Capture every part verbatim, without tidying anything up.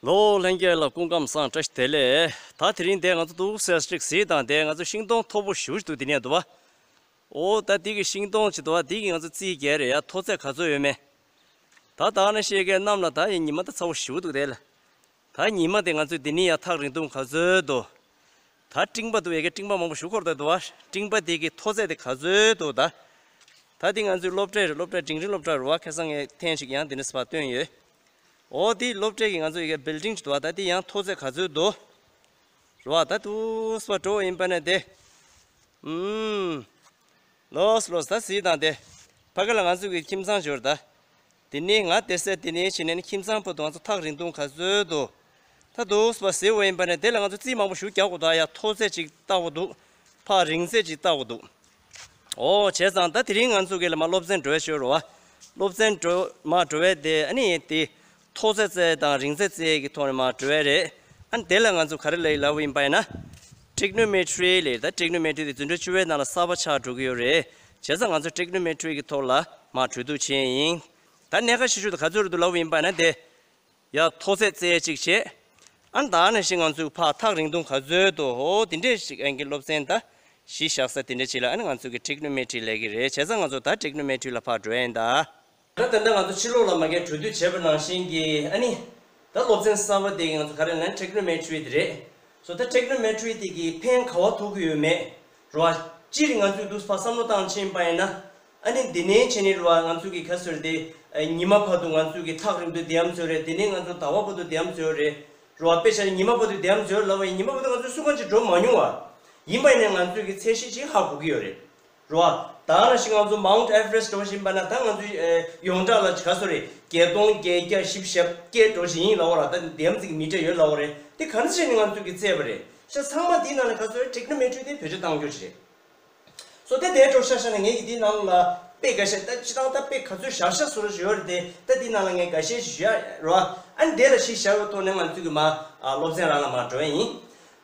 ལོ་ལྷན་རྒྱས་ལ་སྐུ་ཁམས་བཟང་། བཀྲ་ཤིས་བདེ་ལེགས། ད་དེ་རིང་འདི་ང་ཚོ་འདུག་སེ་ཅིག་གཟིགས་དང་། འདི་ང་ཚོ་ཤིང་སྡོང་མཐོ་པོ་ཞེ་པོ་ཅིག་འདུག་འདི་ནས་འདུག་པ། ཨོ་ད་འདི་གི་ཤིང་སྡོང་ཅིག་འདུག་པ། འདི་གི་ང་ཚོ་རྩིས་རྒྱག་རེད་ཡ། མཐོ་ཚད་ག་ཚོད་ཡོད་མེད། ད་ད་ནི་ཤེས་མཁན་རྣམས་ལ་ད་ཡ་ཉི་མ་ད་ཚ་པོ་ཞེ་པོ་འདུག་དེ་ལ། ད་ཉི་མ་དེ་ང་ཚོས་འདི་ནས་ཡ་ཐག་རིང་ཐུང་ག་ཚོད་འདུག་ད་སྤྲིན་པ་འདུག་ཡ་གི་སྤྲིན་པ་མང་པོ་ཞེ་པོ་འཁོར་བསྡད་འདུག་པ། སྤྲིན་པ་དེ་གི་མཐོ་ཚད་དེ་ག་ཚོད་འདུག་ད། ད་འདི་ང་ཚོའི་སློབ་གྲྭ་རེད། སློབ་གྲྭ་འབྲིང་རིམ་སློབ་གྲྭ་རེད་པ། ཁ་སང་ངས་ཐེངས་ཤིག་ཡང་འདི་ནས་ཕར་སྟོན་ཡོད། ཨོ་འདི་སློབ་གྲྭ་གི་ང་ཚོ་ཡ་གི་བིལ་ཌིང་ཅིག་འདུག་པ། ད་འདི་ཡང་མཐོ་ཚད་ག་ཚོད་འདུག་རེད་པ། ད་འདུག་སེ་ཕར་འགྲོ་ཡིན་པ་ན་དེ། ཨུམ། ལོས་ལོས་ད་གཟིགས་དང་དེ། ཕ་གི་ལ་ང་ཚོ་གི་ཁྱིམ་ཚང་ཡོད་རེད་ད། དེ་ནས་ང་བསྡད་ས་དེ་ནས་ཕྱིན་ནས་ཁྱིམ་ཚང་བར་དུ་ང་ཚོ་ཐག་རིང་ཐུང་ག་ཚོད་འདུག་ད་འདུག་སེ་ཕར་གཟིགས་པ་ཡིན་པ་ན་དེ་ལ་ང་ཚོ་རྩིས་མང་པོ་ཞེ་པོ་རྒྱག་དགོས་འདུག་ཡ། མཐོ་ཚད་ཅིག་བལྟ་དགོས་འདུག་ཕར་རིང་ཚད་ཅིག་བལྟ་དགོས་འདུག་ཨོ་བྱས་ཙང་ད་དེ་རིང་ང་ཚོ་གི་ལ་མར་སློབ་ཚན་འགྲོ་ཡ་ཡོད་རེད་པ། སློབ་ཚན་འགྲོ་མར་འགྲོ་ཡ་དེ་ཨ་ནི་དེ། མཐོ་ཚད་བཙལ་དང་རིང་ཚད་བཙལ་གྱི་ཐོག་ནས་མར་འགྲོ་ཡ་རེད། ཨ་ནི་དེ་ལ་ང་ཚོ་ག་རེ་ལབ་ཡིན་ལབ་ཡིན་པ་ཡིན་ན། ཊེག་ནོ་མེ་ཊི་རི་ལབ། ད་ཊེག་ནོ་མེ་ཊི་རི་དེ་འཛིན་གྲྭ་བཅུ་པའི་ནང་ལ་གསར་པ་ཆགས་འགྲོ་གི་ཡོད་རེད། བྱས་ཙང་ང་ཚོ་ཊེག་ནོ་མེ་ཊི་རི་གི་ཐོག་ལ་མར་གྲོས་བསྡུར་བྱས་ཡིན། ད་གནད་འགག་ཆེ་ཤོས་དེ་ག་ཚོད་རེད་འདུག་ལབ་ཡིན་པ་ཡིན་ན་དེ། ཡ་མཐོ་ཚད་བཙལ་ཅིག་བྱས། ཨ་ནི་ད་ནང་བཞིན་ང་ཚོའི་ཕར་ཐག་རིང་ཐུང་ག་ཚོད་འདུག་ཨོ་དེ་འདྲས་ཤིག་ཨ་ནི་གི་སློབ་ཚན་ད་གཞི་བཞག་ས་དེ་འདྲས་ཅིག་ལ་ཨ་ནི་ང་ཚོ་གི་ཊེག་ནོ་མེ་ཊི་རི་ལབ་ཀྱི་རེད། བྱས་ཙང་ང་ཚོ་ད་ཊེག་ནོ་མེ་ཊི་རི་ལ་ཕར་འགྲོ་ཡ་ཡིན་ད། ད་ད་ལྟ་ང་ཚོ་ཕྱི་ལོགས་ལ་མ་གིར་གྲོས་བསྡུར་བྱས་པ་ནང་བཞིན་གྱི་ཨ་ནི། ད་སློབ་ཚན་གསར་པ་དེ་ང་ཚོ་ག་རེ་ལབ་ན་ཊེག་ནོ་མེ་ཊི་རི་དེ་རེད། སོ་ད་ཊེག་ནོ་མེ་ཊི་རི་དེ་གི་ཕན་ག་པར་ཐོགས་ཀྱི་ཡོད་མེད། རེད་པ། སྤྱིར་ང་ཚོས་འདུག་སེ་ཕར་བསམ་བློ་བཏང་ཕྱིན་པ་ཡིན་ན། ཨ་ནི་འདི་ནས་བྱས་ནས་རེད་པ། ང་ཚོ་གི་ག་ཟེར་དེ། ཉི་མ་བར་དུ་ང་ཚོ་གི་ཐག་རིང་དུ་བསྡད་ཡ་ཡོད་རེད། དེ་ནས་ང་ཚོ་ཟླ་བ་བར་དུ་བསྡད་ཡ་ཡོད་རེད། རེད་པ། དཔེ་ཆ་ནི་ཉི་མ་བར་དུ་བསྡད་ཡ་ཡོད་ལབ་པ་ཡིན། ཉི་མ་བར་དུ་ང་ཚོ་སུ་གང་ཅིག་འགྲོ་མ་མྱོང་བ། ཡིན་པ་ཡིན་ན་ང་ཚོ་གི་ཚད་གཞི་ཅིག་ཧ་གོ་གི་ཡོད་རེད། རེད་པ། ད་ནང་བཞིན་ང་ཚོ་མའུནཊ་ཨེ་ཝ་རེ་སི་ཊི་འགྲོ་བཞིན་པ་ན་ད་ང་ཚོ་ཨེ་ཡོངས་གྲགས་ལ་ག་ཟེར་རེད། བརྒྱད་སྟོང་བརྒྱད་བརྒྱ་བཞི་བཅུ་ཞེ་བརྒྱད་འགྲོ་བཞིན་ཡིན་ལབ་པ་རེད། ད་དེ་ཙམ་གྱི་མི་ཊར་ཡོད་ལབ་པ་རེད། དེ་ག་འདྲ་བྱས་ནས་ང་ཚོ་གིས་བཙལ་བ་རེད། ཤ་ཚང་མ་དེའི་ནང་ལ་ག་ཟེར་རེད། ཊེག་ནོ་མེ་ཊི་རི་དེ་བེད་སྤྱོད་བཏང་རྒྱུ་ཅིག་རེད། སོ་དེ་དེ་འགྲོ་ཤག་ཤག་ནས་ངས་ཀྱི་དེའི་ནང་ལ་དཔེ་འགའ་ཤས་ད་སྤྱིར་བཏང་ད་དཔེ་ག་ཚོད་བཞག་བཞག་བཟོ་འདྲ་ཞིག་ཡོད་རེད་དེ། ད་དེའི་ནང་ལ་ངས་འགའ་ཤས་ཤིག་བཞག་རེད་པ། ཨ་ནི་དེ་ལ་གཞི་བཞག་པའི་ཐོག་ནས་ང་ཚོ་གི་མར་ཨ་སློབ་ཚན་རང་ལ་མར་འགྲོ་ཡ་ཡིན།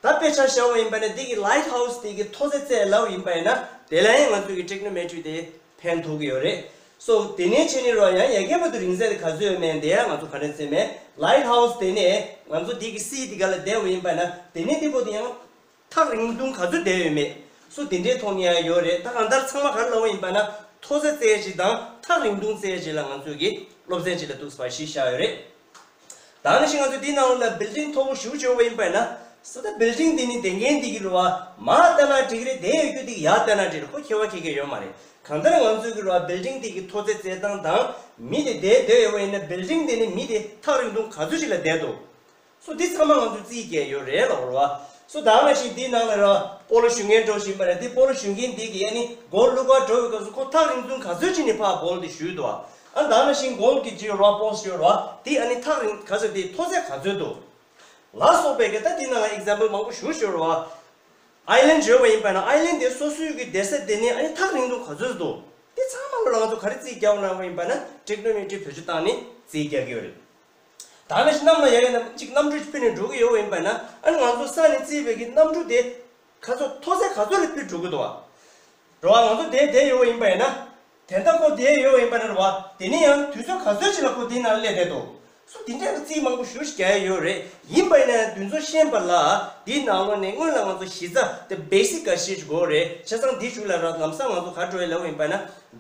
ད་དཔེ་ཆ་བཞག་པ་ཡིན་པ་ན་འདི་གི་ལའིཊ་ཧའུ་སི་དེ་གི་མཐོ་ཚད་བཙལ་ལབ་པ་ཡིན་པ་ཡིན་ན་དེ་ལ་ཡང་ང་ཚོ་གི་ཊེག་ནོ་མེ་ཊི་རི་དེ་ཕན་ཐོགས་ཀྱི་ཡོད་རེད། སོ་དེ་ནས་བྱས་ནས་རེད་པ། ཡང་ཡ་གི་བར་དུ་རིང་ཚད་དེ་ག་ཚོད་ཡོད་མེད་དེ་ཡང་ང་ཚོ་ག་རེ་བཙལ་མེད། ལའིཊ་ཧའུ་སི་དེ་ནས་ང་ཚོ་འདི་གི་སི་དེ་ག་ལ་བསྡད་པ་ཡིན་པ་ན་དེ་ནས་དེ་བར་དུ་ཡང་ཐག་རིང་ཐུང་ག་ཚོད་བསྡད་ཡོད་མེད། སོ་དེ་འདྲའི་ཐོག་ནས་ཡང་ཡོད་རེད། ད་གང་ལྟར་ཚང་མ་ག་རེ་ལབ་པ་ཡིན་པ་ན་མཐོ་ཚད་བཙལ་ཅིག་དང་ཐག་རིང་ཐུང་བཙལ་ཅིག་ལ་ང་ཚོ་གི་སློབ་ཚན་ཅིག་ལ་འདུག་སེ་ཕར་གཞི་བཞག་ཡོད་རེད། ད་ནང་བཞིན་ང་ཚོ་འདིའི་ནང་ལ་བིལ་ཌིང་མཐོ་པོ་ཞེ་པོ་ཅིག་ཡོད་པ་ཡིན་པ་ཡིན་ན། སོ་ད་བིལ་ཌིང་འདི་ནི་བསྡད་མཁན་འདི་གི་རེད་པ། མར་ལྟ་ན་འགྲིག་གི་རེད། བསྡད་ཡོད་རྒྱུ་འདི་གི་ཡར་ལྟ་ན་འགྲིག་རེད། ཁོ་ཁྱད་པར་ག་གེ་ཡོད་མ་རེད། གང་ལྟར་ང་ཚོ་གི་རེད་པ། བིལ་ཌིང་འདི་གི་མཐོ་ཚད་བཙལ་སྟངས་དང་མི་དེ་བསྡད་བསྡད་ཡོད་པ་ཡིན་ན་བིལ་ཌིང་འདི་ནི་མི་དེ་ཐག་རིང་ཐུང་ག་ཚོད་ཅིག་ལ་བསྡད་འདུག་སོ་འདི་ཚང་མ་ང་ཚོ་རྩིས་རྒྱག་ཡོད་རེད་ལབ་པ་རེད་པ། སོ་ད་ནང་བཞིན་འདིའི་ནང་ལ་རེད་པ། སྤོ་ལོ་གཞུ་མཁན་འགྲོ་བཞིན་པ་རེད། འདི་སྤོ་ལོ་གཞུ་མཁན་འདི་གིས་ཨ་ནི་གོལ་བླུག་ག་འགྲོ་བའི་སྐབས་སུ་ཁོ་ཐག་རིང་ཐུང་ག་ཚོད་ཅིག་ནས་ཕར་གོལ་དེ་གཞུས་འདུག་པ། ཨ་ད་ནང་བཞིན་གོལ་གྱི་ཅིག་རེད་པ། པོ་སི་ཊི་ཡོད་རེད་པ། འདི་ཨ་ནི་ཐག་རིང་ག་ཚོད་དེ་མཐོ་ཚད་ག་ཚོད་འདུག་ལ་སོགས་པའི་གི་ད་འདི་ནང་ལ་ཨེག་ཛམ་པལ་མང་པོ་ཞེ་པོ་ཅིག་ཡོད་རེད་པ། ཨའི་ལེནཌ་ཡོད་པ་ཡིན་པ་ན་ཨའི་ལེནཌ་དེ་སོ་སོའི་གི་བསྡད་ས་དེ་ནས་ཨ་ནི་ཐག་རིང་ཐུང་ག་ཚོད་འདུག་འདི་ཚང་མ་ལ་ང་ཚོ་ག་རེ་རྩིས་རྒྱག་དགོས་ལབ་པ་ཡིན་པ་ན་ཊེག་ནོ་མེ་ཊི་རི་བེད་སྤྱོད་བཏང་ནས་རྩིས་རྒྱག་གི་ཡོད་རེད། ད་ནང་བཞིན་གནམ་ལ་ཡར་ཡར་ན་གཅིག་གནམ་གྲུ་ཅིག་འཕུར་ནས་འགྲོ་གི་ཡོད་པ་ཡིན་པ་ན། ཨ་ནི་ང་ཚོ་ས་ནས་རྩིས་པའི་གི་གནམ་གྲུ་དེ་ག་ཚོད་མཐོ་ཚད་ག་ཚོད་ལ་འཕུར་འགྲོ་གི་འདུག་པ། རེད་པ། ང་ཚོ་དེ་བསྡད་ཡོད་པ་ཡིན་པ་ཡིན་ན། དེ་འདྲ་ཁོ་བསྡད་ཡོད་པ་ཡིན་པ་ན་རེད་པ། དེ་ནས་ཡང་དུས་ཚོད་ག་ཚོད་ཅིག་ལ་ཁོ་དེའི་ནང་སླེབས་བསྡད་འདུག་སོ་དེ་འདྲ་རྩིས་མང་པོ་ཞེ་པོ་ཅིག་རྒྱག་ཡ་ཡོད་རེད། ཡིན་པ་ཡིན་ན་འདི་ཚོ་ཤེས་པ་ལ་དེའི་ནང་ལོགས་ནས་སྔོན་ལ་ང་ཚོ་གཞི་རྩ་དེ་བེ་སིག་འགའ་ཤས་ཅིག་དགོས་རེད། བྱས་ཙང་འདི་གཞུག་ལ་ར་ལམ་སང་ང་ཚོ་ག་འགྲོ་ཡ་ལབ་པ་ཡིན་པ་ན་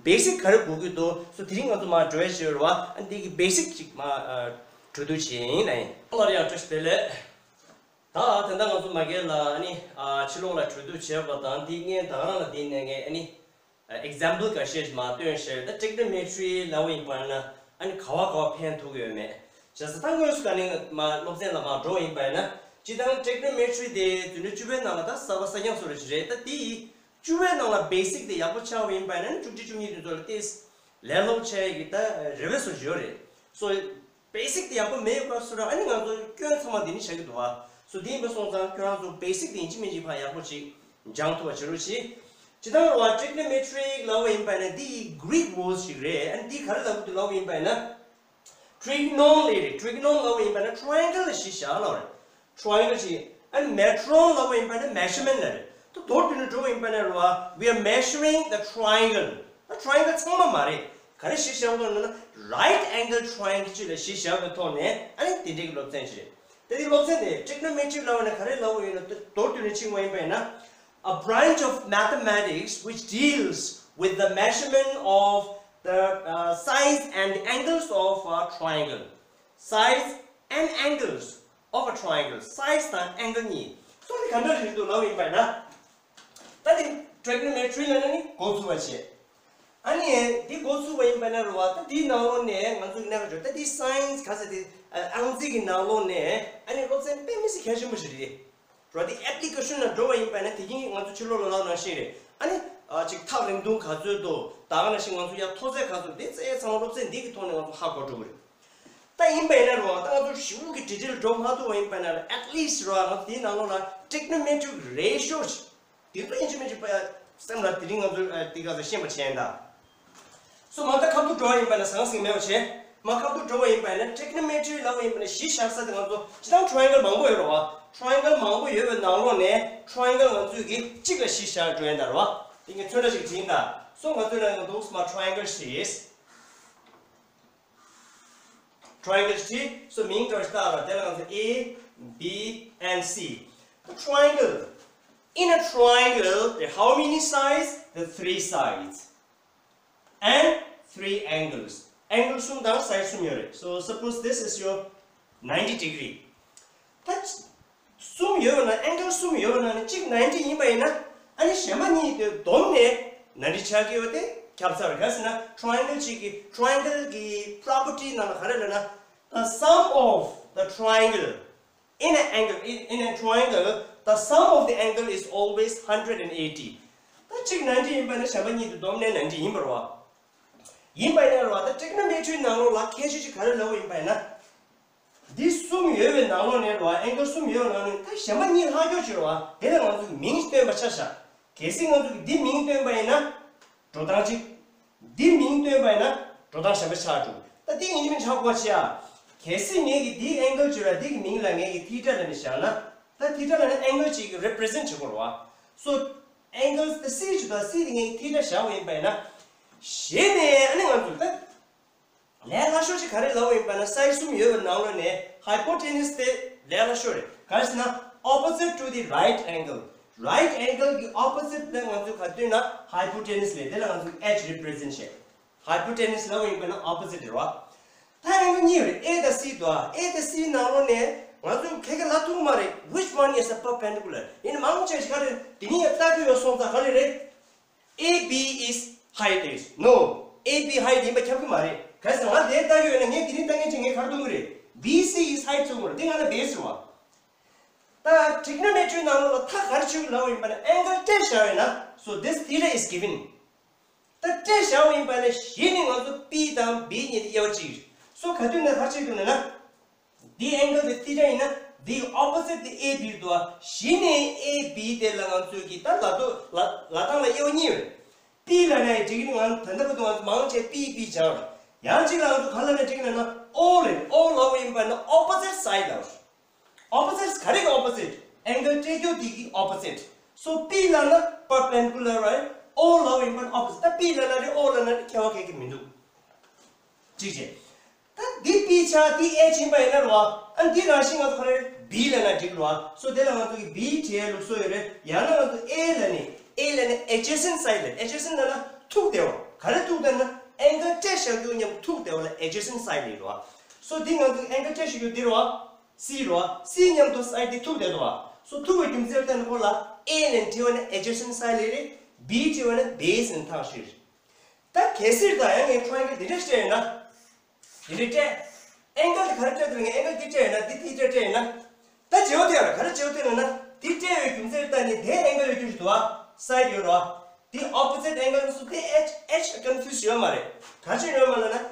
བེ་སིག་ག་རེ་དགོས་ཀྱི་འདུག་སོ་དེ་རིང་ང་ཚོ་མར་འགྲོ་ཡ་ཅིག་ཡོད་རེད་པ། ཨ་འདི་གི་བེ་སིག་ཅིག་མར་ཨ་གྲོས་བསྡུར་བྱེད་ཡིན་ལབ་ཡིན། ལགས་རེད། ཡ་བཀྲ་ཤིས་བདེ་ལེགས། ད་དེ་འདྲ་ང་ཚོ་མ་གི་ལ་ཨ་ནི་ཨ་ཕྱི་ལོགས་ལ་གྲོས་བསྡུར་བྱས་པ་དང་དེ་ངས་ད་ག་རང་ལ་དེ་ནས་ངས་ཨ་ནི་ཨེག་ཛམ་པལ་འགའ་ཤས་ཤིག་མར་སྟོན་བཞག་ད་ཊེག་ནོ་མེ་ཊི་རི་ལབ་པ་ཡིན་པ་ན་ཨ་ནི་ག་པར་ག་པར་ཕན་ཐོགས་ཀྱི་ཡོད་མེད། བྱས་ཙང་ད་དངོས་སུ་ག་ནི་མར་སློབ་ཚན་ལ་མར་འགྲོ་བ་ཡིན་པ་ཡིན་ན་སྤྱིར་བཏང་ཊེག་ནོ་མེ་ཊི་རི་དེ་འཛིན་གྲྭ་བཅུ་པའི་ནང་ལ་ད་གསར་པ་གསར་རྐྱང་བཟོ་འདྲ་ཞིག་རེད། ད་དེ་ཡི་བཅུ་པའི་ནང་ལ་བེ་སིག་དེ་ཡག་པོ་ཆགས་པ་ཡིན་པ་ཡིན་ན་ཨ་ནི་བཅུ་གཅིག་བཅུ་གཉིས་དེ་ཚོ་ལ་ཏོག་ཙམ་ལས་སླ་པོ་ཆགས་ཡ་གི་ད་རེ་བ་བཟོ་འདྲ་ཞིག་ཡོད་རེད། སོ་བེ་སིག་དེ་ཡག་པོ་མེད་པའི་སྐབས་སུ་ར་ཨ་ནི་ང་ཚོ་སྐྱོན་ཚང་མ་འདི་ནས་ཆགས་ཀྱི་འདུག་པ། སོ་དེ་ཡིན་པ་སོང་ཙང་ཁྱོད་རང་ཚོ་བེ་སིག་དེ་ཡིན་གཅིག་མིན་གཅིག་ཕར་ཡག་པོ་ཅིག་སྦྱང་ཐུབ་པ་བྱེད་རོགས་གྱིས། ཇི་ལྟར་བ་ཊེག་ནོ་མེ་ཊི་རི་ལབ་པ་ཡིན་པ་ན་འདི་ཡི་གྷི་རིག་ཝརཌ་ཅིག་རེད། ཨ་ནི་འདི་ག་རེ་ལབ་ཀྱི་འདུག་ལབ་པ་ཡིན་པ་ན་ཊི་རི་གོ་ནོན་ལབ་རེད། ཊི་རི་གོ་ནོན་ལབ་པ་ཡིན་པ་ན་ཊ་རའེ་ཨེང་གལ་ལ་གཞི་བཞག་ལབ་རེད། ཊ་རའེ་ཨེང་གལ་ཅིག་ཨ་ནི་མེ་ཊི་རོན་ལབ་པ་ཡིན་པ་ན་མེ་ཇར་མེནཊ་ལབ་རེད། ད་མདོར་བསྡུས་ནས་འགྲོ་བ་ཡིན་པ་ན་རེད་པ། We are measuring the triangle. ད་ཊ་རའེ་ཨེང་གལ་ཚང་མ་མ་རེད། ག་རེ་གཞི་བཞག་དགོས་ན་རའིཊ་ཨེང་གལ་ཊ་རའེ་ཨེང་གལ་ཅིག་ལ་གཞི་བཞག་པའི་ཐོག་ནས་ཨ་ནི་དེ་འདྲའི་གི་སློབ་ཚན་ཅིག་རེད། ད་འདི་སློབ་ཚན་འདི་ཊི་རིག་ནོ་མེ་ཊི་རི་ལབ་ན་ག་རེ་ལབ་ཡིན་ན། མདོར་བསྡུས་ནས་ཕྱེ་བ་ཡིན་པ་ཡིན་ན། A branch of mathematics which deals with the measurement of the uh, sides and angles of a triangle. Sides and angles of a triangle. སའིཌ་དང་ཨེང་གལ་གཉིས། སོ་འདི་ག་འདྲ་རེད་འདུག་ལབ་ཡིན་པ་ཡིན་ན། ད་འདི་ཊི་རིག་ནོ་མེ་ཊི་རི་ལབ་ན་ནི་འགོ་ཚུགས་པ་བྱས། ཨ་ནི་འདི་འགོ་ཚུགས་པ་ཡིན་པ་ན་རེད་བ། ད་འདིའི་ནང་ལོགས་ནས་ང་ཚོ་གི་གནད་འགག་ཅིག་ད་འདི་སའིཌ་ག་ཟེར་དེ་ཨ་ཨང་རྩིས་ཀྱི་ནང་ལོགས་ནས་ཨ་ནི་སློབ་ཚན་དཔེ་མི་སྲིད་གལ་ཆེན་པོ་ཞིག་རེད། རེད་བ། འདི་ཨེབ་ལི་ཀེ་ཤན་ལ་འགྲོ་བ་ཡིན་པ་ན་དེ་གིན་ང་ཚོ་ཕྱི་ལོགས་ལ་ལབ་ནང་བཞིན་རེད། ཨ་ནི་ཨ་ཅིག་ཐག་རིང་ཐུང་ག་ཚོད་འདུག་ད་ག་ནང་བཞིན་ང་ཚོ་ཡར་མཐོ་ཚད་ག་ཚོད་འདི་ཚོ་ཚང་མ་སློབ་ཚན་འདི་གི་ཐོག་ནས་ང་ཚོ་ཧ་གོ་འགྲོ་གི་རེད། ད་ཡིན་པ་ཡིན་ན་རེད་བ། ད་ང་ཚོ་ཞེ་པོ་གི་ཌི་ཊེལ་འགྲོ་མ་ཐུབ་པ་ཡིན་པ་ན་ཨེཊ་ལིསཊ་རེད་བ། ང་ཚོ་དེའི་ནང་ལོགས་ལ་ཊི་རིག་ནོ་མེ་ཊི་རིག་རེ་ཤོ་ཅིག་དེ་ཚོ་ཡིན་གཅིག་མིན་གཅིག་པ་སེམས་ལ་དེ་རིང་ང་ཚོ་ཨ་དེ་ག་ཚོད་ཤེས་པ་བྱས་ཡིན་ད། སོ་མ་ད་ཁ་ཐུག་འགྲོ་བ་ཡིན་པ་ན་ཟང་ཟིང་མེད་པ་བྱས། མ་ཁ་ཐུག་འགྲོ་བ་ཡིན་པ་ན་ཊི་རིག་ནོ་མེ་ཊི་རི་ལབ་པ་ཡིན་པ་ན་གཞི་བཞག་ས་དེ་ང་ཚོ་སྤྱིར་བཏང་ཊ་རའེང་གལ་མང་པོ་ཡོད་རེད་བ། ཊ་རའེང་གལ་མང་པོ་ཡོད་པའི་ནང་ལོགས་ནས་ཊ་རའེང་གལ་ང་ཚོས་ཀྱི་གཅིག་ལ་གཞི་བཞག་འགྲོ་ཡིན་ད་རེད་བ། དེ་ངས་ཚོན་ཁྲ་ཞིག་བྲིས་ཡིན་ད། སོ་ང་ཚོས་ལ་ང་ཚོ་སྨ་ཊ་རའེང་གལ་ཞིག་ཊ་རའེང་གལ་ཞིག་བྲིས། སོ་མིང་འདྲ་བ་ཞིག་བཏགས་ར། དེ་ལ་ང་ཚོ A B and C. The triangle. In a triangle, there are how many sides? The three sides. And three angles. ཨེང་གལ་གསུམ་དང་སའིཌ་གསུམ་ཡོད་རེད། So suppose this is your ninety degree. ད་གསུམ་ཡོད་ན་ཨེང་གལ་གསུམ་ཡོད་ན་ནི་གཅིག་ནའིན་ཊི་ཡིན་པ་ཡིན་ན། ཨ་ནི་གཞན་པ་གཉིས་དེ་བསྡོམས་ནས་ནའིན་ཊི་ཆགས་ཀྱི་ཡོད་དེ་ཁྱབ་ཚར། ག་ཟེར་ན་ཊ་རའེང་གལ་གཅིག་གི་ཊ་རའེང་གལ་གི་པོ་རོ་པར་ཊི་ནང་ལ་ག་རེ་ལབ་ན། The sum of the triangle in an angle, in, in a triangle, the sum of the angle is always hundred and eighty. ད་གཅིག་ནའིན་ཊི་ཡིན་པ་ན་གཞན་པ་གཉིས་དེ་བསྡོམས་ནས་ནའིན་ཊི་ཡིན་པ་རེད་བ། ཡིན་པ་ཡིན་ན་རེད་བ། ད་ཊི་རིག་ནོ་མེ་ཊི་རི་ནང་ལོགས་ལ་ཁྱད་ཆོས་ཅིག་ག་རེ་ལབ་པ་ཡིན་པ་ཡིན་ན། འདི་གསུམ་ཡོད་པའི་ནང་ལོགས་ནས་རེད་བ། ཨེང་གལ་གསུམ་ཡོད་པའི་ནང་ནས་ད་གཞན་པ་གཉིས་ལྷག་སྐྱོ་ཅིག་རེད་བ། དེ་ལ་ང་ཚོས་མིང་བཏོན་པ་ཆ་བཞག་གལ་སྲིད་ང་ཚོས་འདི་མིང་བཏོན་པ་ཡིན་ན་འགྲོ་སྟངས་གཅིག་འདི་མིང་བཏོན་པ་ཡིན་ན་འགྲོ་སྟངས་གཞན་པ་ཆགས་འགྲོ། ད་འདི་ཡིན་གཅིག་མིན་གཅིག་ཧ་གོ་བ་བྱེད་ཡ། གལ་སྲིད་ངས་ཀྱིས་འདི་ཨེང་གལ་བྱས་ར་འདི་གི་མིང་ལ་ངས་ཀྱིས་ཐི་ཊ་ལབ་ནས་བཞག་ན། ད་ཐི་ཊ་ལབ་ན་ཨེང་གལ་གཅིག་གི་རེ་པི་རི་ཛེནཊ་བྱེད་དགོས་རེད་བ། སོ་ཨེང་གལ་ད་སི་བྱེད་དོ། སི་དེ་ངས་ཐི་ཊ་བཞག་པ་ཡིན་པ་ཡིན་ན། གཞི་ནས་ཨ་ནི་ང་ཚོས་ད་ལས་སླ་ཤོས་ཅིག་ག་རེ་ལབ་པ་ཡིན་པ་ན། སའིཌ་གསུམ་ཡོད་པའི་ནང་ལོགས་ནས་ཧའི་པོ་ཊེ་ནུ་སི་དེ་ལས་སླ་ཤོས་རེད། ག་རེ་ཟེར་ན་opposite to the right angle. རའིཊ་ཨེང་གལ། རའིཊ་ཨེང་གལ་གྱི་ཨོ་པོ་སིཊ་ལ་ང་ཚོས་ག་རེ་བཏོན་ན་ཧའི་པོ་ཊེ་ནུ་སི་ལབ། དེ་ལ་ང་ཚོས་ཨེཆ་རེ་པི་རི་ཛེནཊ་བྱས། ཧའི་པོ་ཊེ་ནུ་སི་ལབ་པ་ཡིན་པ་ན་ཨོ་པོ་སིཊ་རེད་བ། ད་ཨེང་གལ་གཉིས་རེད། ཨེ་དང་སི་འདུག་ཨ། ཨེ་དང་སི་ནང་ལོགས་ནས་ང་ཚོས་ཁ་ཁ་ལབ་ཐུབ་མ་རེད། Which one is a perpendicular? ཡིན་ན་མང་ཆེ་ཞིག་ག་རེ་དེ་གཉིས་ཡ་ལྟ་གི་ཡོད་སོང་ཙང་ག་རེ་རེད། A B is height is. No. A B height ཡིན་པ་ཁྱབ་ཀྱི་མ་རེད། ག་རེ་ཟེར་ང་དེ་ལྟ་གི་ཡོད་ན་ངས་དེ་རིང་ལྟ་མཁན་ཅིག་ངས་ག་རེ་གཏོང་གི་རེད། B C is height ཟེར་དགོས་རེད། དེ་ང་ལ་བེ་སི་རེད་བ། ད་ཊི་རིག་ནོ་མེ་ཊི་རི་ནང་ལོགས་ལ་ཐག་ག་རེ་ཆོད་ལབ་པ་ཡིན་པ་ན་ཨེང་གལ་སྤྲད་བཞག་ཡོད་ན། So this theta is given. ད་སྤྲད་བཞག་པ་ཡིན་པ་ན་གཞི་ནས་ང་ཚོ་པི་དང་བི་གཉིས་དེ་དབྱེ་བ་གཅིག་རེད། སོ་ག་དུས་ན་ག་རེ་བྱེད་དགོས་ན། འདི་ཨེང་གལ་དེ་ཐི་ཊ་ཡིན་ན་འདི་ཨོ་པོ་སིཊ་དེ་ཨེ་བི་འདུག་ཨ། གཞི་ནས་ཨེ་བི་དེ་ལ་ང་ཚོས་ཀྱིས་ད་ལབ་དོ་ལབ་ལབ་སྟངས་ལ་དབྱེ་བ་གཉིས་ཡོད། པི་ལབ་ན་ཡང་འགྲིག་གི་རེད། ང་ད་ལྟ་བར་དུ་ང་ཚོ་མང་ཆེ་པི་པི་སྦྱངས་རེད། ཡང་གཅིག་ལ་ང་ཚོ་ག་ལབ་ན་འགྲིག་གི་རེད་ན་ཨོ་རེད། ཨོ་ལབ་པ་ཡིན་པ་ན་ཨོ་པོ་སིཊ་སའིཌ་ལབ་རེད། ཨོ་པོ་སིཊ་ག་རེ་གི་ཨོ་པོ་སིཊ། ཨེང་གལ་སྤྲད་རྒྱུ་དེ་གི་ཨོ་པོ་སིཊ། སོ་པི་ལབ་ན་པར་པེན་ཌི་ཀུ་ལར་རེད། ཨོ་ལབ་པ་ཡིན་པ་ན་ཨོ་པོ་སིཊ། ད་པི་ལབ་ན་རེད་ཨོ་ལབ་ན་རེད་ཁྱད་པར་ག་གི་མི་འདུག་གཅིག་བྱས། ད་འདི་པི་ཆགས་འདི་ཨེཆ་ཡིན་པ་ཡིན་ན་རེད་བ། ཨ་འདི་རང་བཞིན་ང་ཚོ་ག་རེ་བི་ལབ་ན་འགྲིག་རེད་བ། སོ་དེ་ལ་ང་ཚོ་གི་བི་བྲིས་ལུགས་སྲོལ་ཡོད་རེད། ཡང་ན་ང་ཚོ་ཨེ་ལབ་ནས་ཨེ་ལབ་ནས་ཨེ་ཇེ་སེནཊ་སའིཌ་ལབ། ཨེ་ཇེ་སེནཊ་ལབ་ན་ཐུག་བསྡད་པ། ག་རེ་ཐུག་བསྡད་ན་ཨེང་གལ་སྤྲད་བཞག་རྒྱུ་མཉམ་ཐུག་བསྡད་པ་ལ་ཨེ་ཇེ་སེནཊ་སའིཌ་ལབ་རེད་བ། སོ་འདི་ང་ཚོ་གི་ཨེང་གལ་སྤྲད་བཞག་རྒྱུ་འདི་རེད་བ། སི་རེད་བ། སི་མཉམ་དུ་སའིཌ་འདི་ཐུག་བསྡད་འདུག་བ། སོ་ཐུག་པའི་རྒྱུ་མཚན་ལ་བརྟེན་ནས་ཁོ་ལ་ཨེ་ལབ་ནས་བྲིས་པ་ན་ཨེ་ཇེ་སེནཊ་སའིཌ་ལབ་རེད། བི་བྲིས་པ་ན་བེ་སི་ལབ་ནས་ཐག་ཆོད་རེད། ད་གལ་སྲིད་ད་ཡང་ངས་ཊ་རའེང་གལ་འདི་འདྲ་སྤྲད་ཡོད་ན། འདི་འདྲ་སྤྲད། ཨེང་གལ་འདི་ག་རེ་སྤྲད་འདུག་ངས་ཨེང་གལ་འདི་སྤྲད་ཡོད་ན་འདི་འདི་འདྲ་སྤྲད་ཡོད་ན། ད་བརྗེ་པོ་དེ་ཡོད་རེད། ག་རེ་བརྗེ་པོ་དེ་ཡོད་ན་འདི་སྤྲད་པའི་རྒྱུ་མཚན་ལ་བརྟེན་ནས་དེ་ཨེང་གལ་ཡོད་རྒྱུ་ཞིག་འདུག་བ། སའིཌ་ཡོད་རེད་བ། འདི་ཨོ་པོ་སིཊ་ཨེང་གལ་སོ་དེ་ཨེཆ་ཨེཆ་ཀོན་ཕིའུ་སི་ཡོད་མ་རེད། ག་རེ་བྱས་ཡོད་མ་ལབ་ན།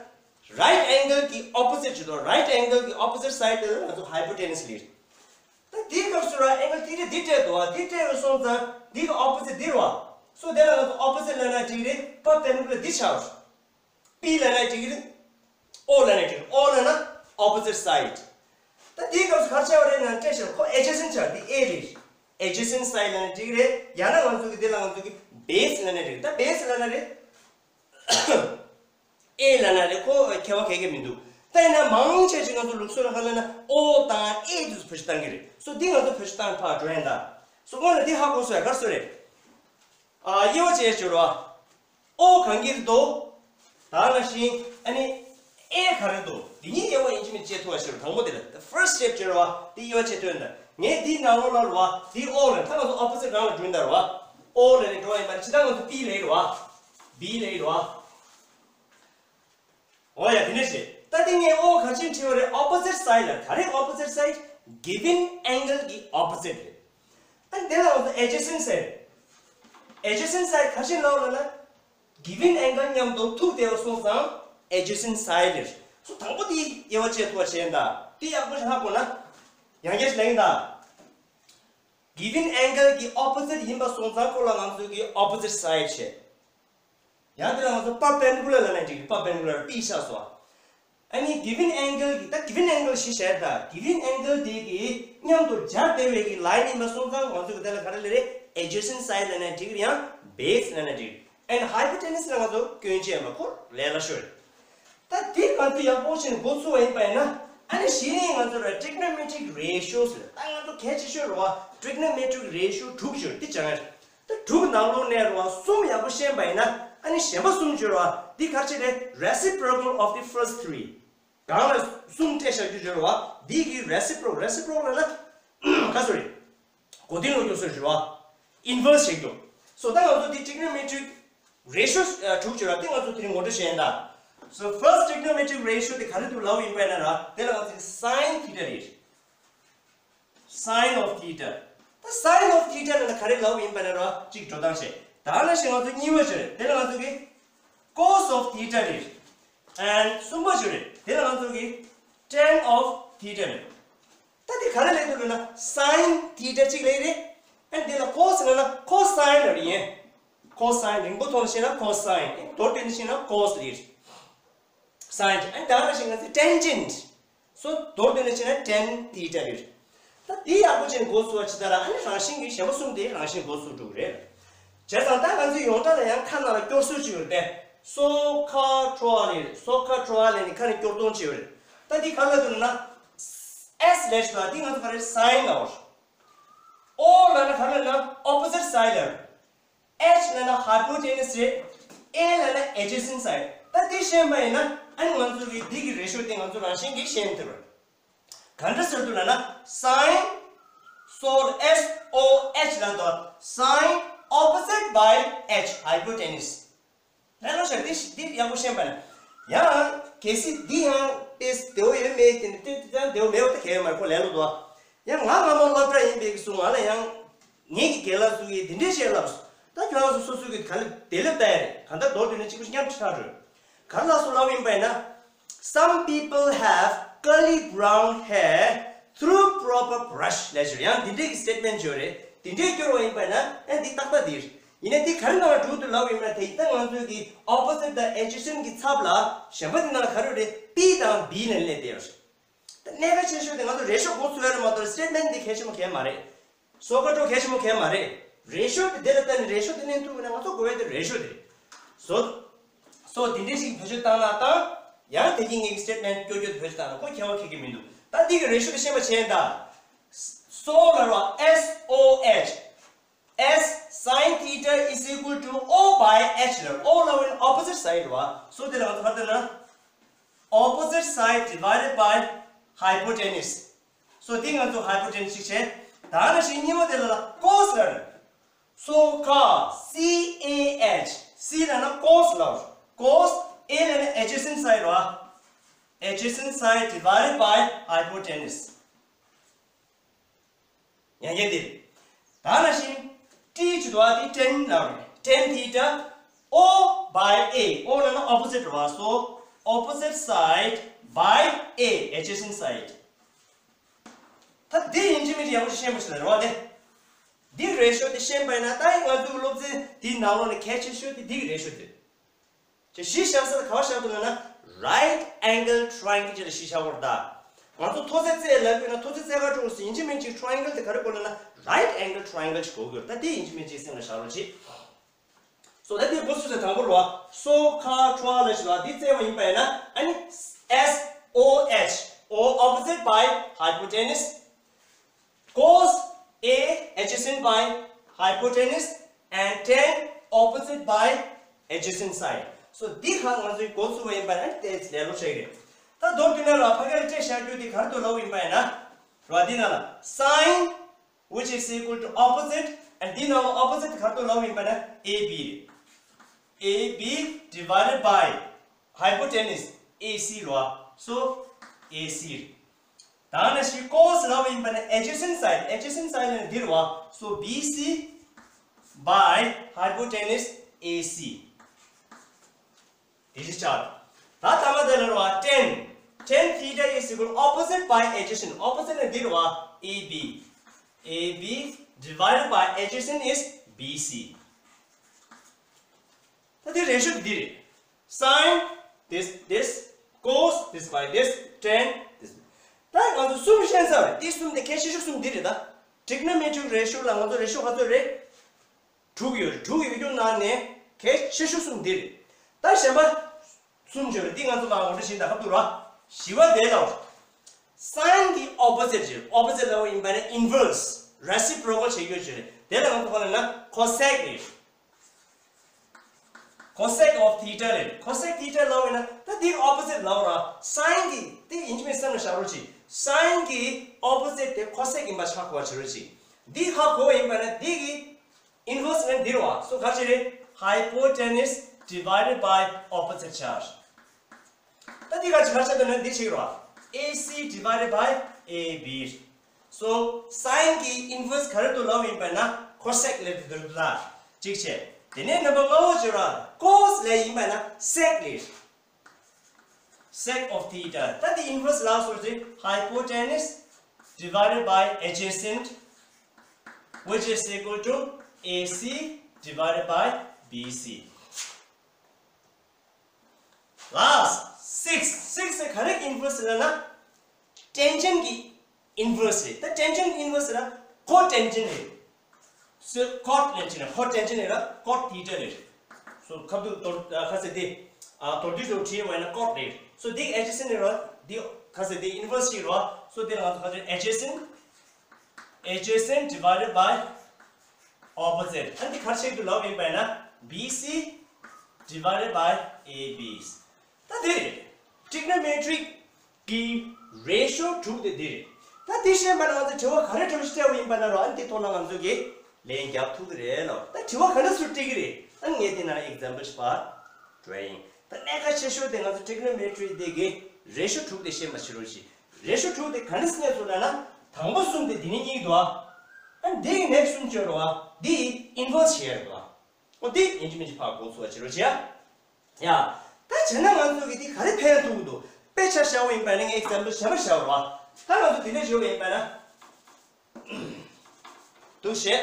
རའིཊ་ཨེང་གལ་གྱི་ཨོ་པོ་སིཊ་ཞིག་འདུག་རའིཊ་ཨེང་གལ་གྱི་ཨོ་པོ་སིཊ་སའིཌ་དེ་ལ་ང་ཚོ་ཧའི་པོ་ཊེ་ནུ་སི་ལབ་རེད། ད་འདིའི་སྐབས་སུ་ར་ཨེང་གལ་འདི་འདྲ་འདི་འདྲ་སྤྲད་འདུག་བ། འདི་འདྲ་སྤྲད་ཡོད་སོང་ཙང་འདི་གི་ཨོ་པོ་སིཊ་འདི་རེད་བ། སོ་དེ་ལ་ང་ཚོ་ཨོ་པོ་སིཊ་ལབ་ན་འགྲིག་རེད། པར་པེན་ཌི་ཀུ་ལར་འདི་ཆགས་རེད། པི་ལབ་ན་འགྲིག་རེད། ཨོ་ལབ་ན་འགྲིག་རེད། ཨོ་ལབ་ན་ཨོ་པོ་སིཊ་སའིཌ། ད་འདིའི་སྐབས་སུ་ག་རེ་ཆགས་པ་རེད་ན་སྤྲད་ཤག་ཁོ་ཨེ་ཇེ་སེནཊ་ཆགས། འདི་ཨེ་རེད། ཨེ་ཇེ་སེནཊ་སའིཌ་ལབ་ན་འགྲིག་རེད། ཡང་ན་ང་ཚོ་གི་འདི་ལ་ང་ཚོ་གི་བེ་སི་ལབ་ན་འགྲིག་རེད། ད་བེ་སི་ལབ་ན་རེད། ཨེ་ལབ་ན་རེད། ཁོ་ཁྱད་པར་ག་གེ་མི་འདུག་ད་ཡིན་ན་མང་ཆེ་ཅིག་ང་ཚོ་ལུགས་སྲོལ་ལ་ཧ་ལམ་ན་ཨོ་དང་ཨེ་དེ་ཚུ་བེད་སྤྱོད་བཏང་གི་རེད། སོ་འདི་ང་ཚོ་བེད་སྤྱོད་བཏང་ཕར་འགྲོ་ཡིན་ད། སོ་སྔོན་ལ་འདི་ཧ་གོ་སོང་ཡ། ག་རེ་ཟེར་རེད། ཨ་དབྱེ་བ་ཕྱེ་ཕྱེ་རོ། ཨོ་གང་གི་རེད་དོ། ད་ནང་བཞིན་ཨ་ནི་ཨེ་ག་རེ་འདུག་འདི་གཉིས་དབྱེ་བ་ཡིན་གཅིག་མིན་གཅིག་ཕྱེ་ཐུབ་པ་ཞིག་རེད། དང་པོ་དེ་ལ་the first step ཕྱེ་རོ། འདི་དབྱེ་བ་ཕྱེ་ཐུབ་ཡིན་ད། ངས་འདི་ནང་ལོགས་ལ་རོ། འདི་ཨོ་ལ་ད་ང་ཚོ་ཨོ་པོ་སིཊ་རང་ལ་འགྲོ་ཡིན་ད་རོ། ཨོ་ལ་ནས་འགྲོ་བ་ཡིན་པ་ནི་ཕྱི་ད་ང་ཚོ་པི་ལ་ཡིན་རོ། བི་ལ་ཡིན་རོ། འོ་ཡ། དེ་ནས་ཤེས། ད་དེ་ངས་ཨོ་ག་ཅི་བྲིས་པ་རེད། opposite side ལ། ག་རེ་opposite side། given angle གི་opposite རེད། ཨ་ནི་དེ་ལ་ང་ཚོ་adjacent side། adjacent side ག་ཅི་ལབ་ལབ་ན། given angle མཉམ་དུ་ཐུག་བསྡད་པ་སོང་ཙང་adjacent side རེད། སོ་དང་པོ་དེ་དབྱེ་བ་ཕྱེ་ཐུབ་པ་བྱས་ཡིན་ད། དེ་ཡག་པོ་ཞིག་ཧ་གོ་ན། ཡང་བསྐྱར་ཞིག་ལབ་ཡིན་ད། given angle གི་opposite ཡིན་པ་སོང་ཙང་ཁོ་ལ་ང་ཚོ་གི་opposite side བྱས། ཡང་དེ་ལ་ང་ཚོ་perpendicular ལབ་ན་འགྲིག་གི། perpendicular པི་ཤ་སོ། ཨ་ནི་given angle གི་ད་given angle གཞི་བཞག་ད། given angle དེ་གི་མཉམ་དུ་སྦྱར་བསྡད་པའི་གི་line ཡིན་པ་སོང་ཙང་ང་ཚོ་གི་དེ་ལ་ག་རེ་ལབ་རེད། adjacent side ལབ་ན་འགྲིག་གི་རེད། ཡང་base ལབ་ན་འགྲིག་གི། and hypotenuse ལ་ང་ཚོ་སྐྱོན་ཅན་མ་ཁོ་ལས་སླ་ཤོས་རེད། ད་དེ་ང་ཚོ་ཡག་པོ་བྱས་ནས་གོ་ཚུགས་པ་ཡིན་པ་ཡིན་ན། ཨ་ནི་གཞི་ནས་ང་ཚོ་ར་trigonometric ratios ཟེར། ད་ང་ཚོ་གལ་ཆེ་ཤོས་ར་བ་trigonometric ratio དྲུག་ཅིག་ཡོད་རེད། དེ་སྦྱང་ཡ་རེད། ད་དྲུག་ནང་ལོགས་ནས་ར་བ་གསུམ་ཡག་པོ་ཤེས་པ་ཡིན་ན། ཨ་ནི་གཞན་པ་གསུམ་ཅིག་ཡོད་ར་བ། འདི་ག་རེ་ཟེར་རེད། reciprocal of the first three། སྒང་ལ་གསུམ་སྤྲད་བཞག་རྒྱུ་ཅིག་ཡོད་ར་བ། འདི་གི་reciprocal། reciprocal ལབ་ན་ག་རེ་ཟེར་རེད། གོ་དོན་ལོག་རྒྱུ་ཟེར་རེད་བ། inverse བྱེད་རྒྱུ། སོ་ད་ང་ཚོ་འདི་trigonometric ratios ཨ་དྲུག་ཅིག་ཡོད་ར། དེ་ང་ཚོ་དེ་རིང་ངོ་སྤྲོད་བྱས་ཡིན་ད། So first trigonometric ratio དེ་ག་རེ་འདུག་ལབ་ཡིན་པ་ཡིན་ན་ར། དེ་ལ་ང་ཚོ་sine theta རེད། Sine of theta། ད་sine of theta ལབ་ན་ག་རེ་ལབ་ཡིན་པ་ཡིན་ན་ར་གཅིག་འགྲོ་སྟངས་བཤད། ད་ནང་བཞིན་ང་ཚོ་གཉིས་པ་ཅིག་ཡོད་རེད། དེ་ལ་ང་ཚོ་གི་cos of theta རེད། and གསུམ་པ་ཅིག་ཡོད་རེད། དེ་ལ་ང་ཚོ་གི་tan of theta རེད། ད་དེ་ག་རེ་ལབ་འདུག་ལབ་ན་sine theta གཅིག་ལབ་རེད། and དེ་ལ་cos ལབ་ན་cosine ལབ་རེད། ཡིན། cosine རིང་པོ་མཐོང་ཤེས་ན་cosine། མདོར་བསྡུས་ནས་བཤད་ན་cos རེད། sine། and ད་ནང་བཞིན་ང་ཚོ་tangent། སོ་མདོར་བསྡུས་ནས་བཤད་ན་tan theta རེད། ད་དེ་ཡག་པོ་བྱས་གོ་ཚུགས་པ་ཅིག་ད་ར། ཨ་ནི་རང་བཞིན་གྱི་གཞན་པ་གསུམ་དེ་རང་བཞིན་གོ་ཚུགས་འགྲོ་གི་རེད། བྱས་ཙང་ད་ང་ཚོའི་ཡོངས་གྲགས་ལ་ཡང་ཁ་ནང་ལ་སྐྱོར་སྲོལ་ཅིག་ཡོད་རེད་དེ། སོ་ཁ་ཁྲོ་ཨ་ལེ་རེད། སོ་ཁ་ཁྲོ་ཨ་ལེ་ནི་ཁ་ནས་སྐྱོར་སྟངས་ཅིག་ཡོད་རེད། ད་འདི་ག་རེ་ལབ་འདུག་ལབ་ན། S ལབ་ཞིག་ད་འདི་ང་ཚོ་ག་རེ་sine ལབ་རེད། O ལབ་ན་ག་རེ་ལབ་ན་opposite side ལབ་རེད། H ལབ་ན་hypotenuse རེད། A ལབ་ན་adjacent side། ད་འདི་ཤེས་པ་ཡིན་ན་ཨ་ནི་ང་ཚོ་གི་འདི་གི་ratio དེ་ང་ཚོ་རང་བཞིན་གྱིས་ཤེས་ཐུབ་རེད། ག་འདྲ་ཟེར་འདུག་ལབ་ན་sine། So S O H ལབ་འདུག sine opposite by H hypotenuse། ལས་སླ་ཤོས་འདི་འདི་ཡག་པོ་ཤེས་པ་ན། ཡང་གལ་སྲིད་འདི་ཡང་དཔེ་བདེ་བོ་ཡོད་མེད་དེ་ནི་དེ་དེ་ཡང་བདེ་བོ་མེད་པ་དེ་གལ་ཡོད་མ་རེད། ཁོ་ལས་སླ་འདུག་ཨ། ཡང་ང་སྔ་མོ་སློབ་གྲྭ་ཡིན་པའི་གི་སུ་ང་ལ་ཡང་ངེད་ཀྱི་རྒན་ལགས་ཚོ་གིས་འདི་འདྲས་བཤད་ལབ་སོང་། ད་ཁྱོད་རང་ཚོ་སོ་སོ་གི་ག་ལེ་བདེ་ལེགས་ལྟ་ཡ་རེད། གང་ལྟར་མདོར་བསྡུས་ན་གཅིག་པུ་ཞིག་མཉམ་དུ་ཆགས་འགྲོ། ག་རེ་ལབ་སོང་ལབ་ཡིན་པ་ཡིན་ན། Some people have curly brown hair through proper brush ལབ་ཞིག་ཡང་འདི་འདྲས་ཀྱི་statement ཅིག་ཡོད་རེད། འདི་འདྲས་སྐྱོར་བ་ཡིན་པ་ཡིན་ན་ཡང་འདི་ཏག་ཏག་འདི་རེད། ཡིན་ན་འདི་ག་རེ་ནང་ལ་འགྲོ་གི་འདུག་ལབ་ཡིན་ན། དེ་ད་ང་ཚོའི་གི་opposite དང་adjacent གི་ཚབ་ལ་གཞན་པ་འདི་ནང་ལ་ག་རེ་རེད། P དང་B ལ་སླེབས་བསྡད་ཡོད་རེད། ད་གནད་འགག་ཆེ་ཤོས་དེ་ང་ཚོ་ratio གོ་ཚུགས་ཡ་རེད་མ་གཏོགས་statement འདི་གལ་ཆེན་པོ་གང་ཡང་མ་རེད། སོ་ཁ་ཁྲོ་གལ་ཆེན་པོ་གང་ཡང་མ་རེད། ratio དེ་དེ་ལ་ལྟ་ནས་ratio དེ་ལེན་ཐུབ་ན་ང་ཚོ་དགོས་ཡ་དེ་ratio དེ་རེད། སོ་སོ་དེ་འདྲས་ཞིག་བེད་སྤྱོད་བཏང་ན་བཏང་། ཡང་དེ་གི་ངེད་ཀྱི་statement སྐྱོར་སྐྱོར་དེ་བེད་སྤྱོད་བཏང་ན་ཁོ་ཁྱད་པར་གང་ཡང་མི་འདུག་ད་འདི་གི་ratio དེ་ཤེས་པ་བྱས་ད། So ལབ་ར་S O H S sine theta is equal to O by H ལབ། O ལབ་ན་opposite side རེད་བ། སོ་དེ་ལ་ང་ཚོ་ག་རེ་ལབ་ན་opposite side divided by hypotenuse། སོ་དེ་ང་ཚོ་hypotenuse ཅིག་བྱས། ད་ནང་བཞིན་གཉིས་པ་དེ་ལ་cos ལབ་རེད། སོ་ཁ་C A H། C ལབ་ན་cos ལབ། cos། A ལབ་ན་adjacent side རེད་བ། adjacent side divided by hypotenuse། ཡང་ཡང་འདི། ད་ནང་བཞིན་T ཅིག་འདུག་པ། འདི་tan ལབ་རེད། Tan theta O by A། O ལབ་ན་opposite རེད་བ། So opposite side by A, adjacent side། ད་འདི་ཡིན་གཅིག་མིན་གཅིག་ཡག་པོ་ཤེས་པ་ཞིག་ལ་རེད་བ། དེ་འདི་ratio དེ་ཤེས་པ་ཡིན་ན་ད་ཡིན་ང་ཚོའི་སློབ་ཚན་འདིའི་ནང་ལོགས་ནས་གལ་ཆེ་ཤོས་དེ་འདི་གི་ratio དེ། ཅེས་གཞི་བཞག་ས་དེ་ག་པར་བཞག་འདུག་ལབ་ན་right angle triangle ཅིག་ལ་གཞི་བཞག་དགོས་རེད་ད། ང་ཚོ་མཐོ་ཚད་རྩེད་ལབ་དགོས་ན་མཐོ་ཚད་རྩེད་གར་འགྲོ་དགོས་སུ་ཡིན་གཅིག་མིན་གཅིག་triangle དེ་ག་རེ་དགོས་ལབ་ན་right angle triangle ཅིག་དགོས་ཀྱི་ཡོད་རེད། ད་དེ་ཡིན་གཅིག་མིན་གཅིག་སེམས་ལ་བཞག་རོགས་གྱིས། སོ་ད་དེ་འགོ་ཚུགས་ཚེ་དང་པོ་རེད་བ། སོ་ཁ་ཁྲོ་ཨ་ལ་ཞིག་ལ་འདི་རྩེད་པ་ཡིན་པ་ཡིན་ན་ཨ་ནི་S OH, O opposite by hypotenuse, cos A adjacent by hypotenuse, and tan opposite by adjacent side. So འདི་ཁག་ང་ཚོས་འགོ་བཙུགས་པ་ཡིན་པ་ན་ཏེ་ལེ་ལོ་ཆགས་ཀྱི་རེད། ད་མདོར་བསྡུས་ན་ར་ཕ་གིར་སྤྲད་བཞག་རྒྱུ་འདི་ག་རེ་འདུག་ལབ་ཡིན་པ་ཡིན་ན་ར། འདི་ནང་ལ་sine, which is equal to opposite, and འདི་ནང་ལ་opposite ག་རེ་འདུག་ལབ་ཡིན་པ་ན་AB རེད། AB divided by hypotenuse AC རེད་བ། So AC རེད། ད་ནང་བཞིན་cos ལབ་ཡིན་པ་ན་adjacent side, adjacent side ལབ་ན་འདི་རེད་བ། So BC by hypotenuse AC. དེ་བཞིན་ཆགས། ད་ཐ་མ་དེ་ལ་རེད་བ། Tan, tan theta is equal opposite by adjacent, opposite ལབ་ན་འདི་རེད་བ། AB, AB divided by adjacent is BC. ད་འདི་རེ་ཤོ་འདི་རེད། Sine this, this, cos this by this, tan this. ད་ང་ཚོ་གསུམ་ཤེས་ཚར་བ་རེད། འདི་གསུམ་དེ་གལ་ཆེ་ཤོས་གསུམ་འདི་རེད་ད། Trigonometric ratio ལ་ང་ཚོ་རེ་ཤོ་ག་ཚོད་རེད། དྲུག་ཡོད་རེད། དྲུག་ཡོད་རྒྱུ་ནང་ནས་གལ་ཆེ་ཤོས་གསུམ་འདི་རེད། ད་གཞན་པ་གསུམ་ཡོད་རེད། འདི་ང་ཚོ་མར་ངོ་སྤྲོད་བྱེད་ད་ཁབ་ཏུ་ར། བཞི་པ་དེ་ལ་sine གི་opposite ཡོད། Opposite ལབ་ཡིན་པ་ན་inverse, reciprocal བྱེད་རྒྱུ་ཡོད་རེད། དེ་ལ་ང་ཚོ་ག་ལབ་ན་cosec རེད། Cosec of theta རེད། Cosec theta ལབ་ཡིན་ན་ད་འདི་opposite ལབ་ར། Sine གི་དེ་ཡིན་གཅིག་མིན་གཅིག་བསམ་བློ་བཞག་རོགས་གྱིས། Sine གི་opposite དེ་cosec ཡིན་པ་ཆ་བཞག་རོགས་གྱིས། འདི་ཧ་གོ་ཡིན་པ་ན་འདི་གི་inverse ལབ་ན་འདི་རེད་བ། So ག་ཅི་རེད། Hypotenuse divided by opposite ཆགས། ད་འདི་ག་ཅི་ག་ཅི་ད་ན་འདི་ཅིག་རེད་བ། AC divided by AB རེད། So sine གི་inverse ག་རེ་འདུག་ལབ་ཡིན་པ་ན་cosec ལབ་དེ་འདུག་ལ། གཅིག་བྱས། དེ་ནས་རྣམ་པ་ལྔ་པ་ཅིག་རེད་བ། Cos ལབ་ཡིན་པ་ན་sec རེད། Sec of theta. ད་འདི་inverse ལ་སོ་ཅི། Hypotenuse divided by adjacent, which is equal to AC divided by BC. Last, six, six ག་རེ་inverse ལབ་ན་tangent གི་inverse རེད། ད་tangent inverse ལབ་ན་cotangent རེད། So cot ལབ་ཅི་ན་cotangent རེད་ལ་cot theta རེད། So ཁབ་ཏུ་དོར་ཁ་ཟེར་དེ་ཨ་དོར་དུས་ཚོ་བྲིས་པ་ཡིན་ན་cot རེད། So འདི་adjacent རེད་ར། འདི་ཁ་ཟེར་དེ་inverse ཞིག་རེད་ར། So དེ་ལ་ང་ཚོ་ཁ་ཟེར་adjacent, adjacent divided by opposite. ཨ་འདི་ག་རེ་ཆགས་འདུག་ལབ་ཡིན་པ་ཡིན་ན་BC divided by AB. ད་དེ་རེད། Trigonometric གི་ratio དྲུག་དེ་འདི་རེད། ད་དེ་ཤེས་པ་ན་ང་ཚོ་དྲི་བ་ག་རེ་དྲི་བ་ཞིག་སྤྲད་པ་ཡིན་པ་ན་རོ། ཨ་འདི་ཐོག་ན་ང་ཚོ་གི་ལན་རྒྱབ་ཐུབ་ཀྱི་རེད་ལོ། ད་དྲི་བ་ག་འདྲ་སུ་སྤྲད་ཀྱི་རེད། ཨ་ངས་དེ་ན་example ཞིག་པར་འགྲོ་ཡིན། ད་གནད་འགག་ཆེ་ཤོས་དེ་ང་ཚོ་trigonometry དེ་གི་ratio དྲུག་དེ་ཤེས་པ་ཕྱིར་རོ་ཞིག། ratio དྲུག་དེ་ག་འདྲ་སེ་སླེབས་སོང་ལབ་ན། དང་པོ་གསུམ་དེ་འདི་ནས་གཉིས་འདུག་ཨ། ཨ་འདི་གི་next གསུམ་བྱོས་རོ་ཨ། འདི་inverse བྱས་རེད་འདུག་ཨ། འོ་འདི་ཡིན་གཅིག་མིན་གཅིག་ཕར་འགོ་ཚུགས་པ་བྱེད་རོགས་བྱེད་ཨ། ཡ། ད་བྱས་ན་ང་ཚོ་གི་འདི་ག་རེ་ཕན་ཐོགས་ཀྱི་འདུག། དཔེ་ཆ་བཞག་པ་ཡིན་པ་ན་ངས་example གཞན་པ་བཞག་རོགས་ཨ། ད་ང་ཚོ་འདི་ནས་བརྗོད་པ་ཡིན་པ་ན། འདུག་བྱས།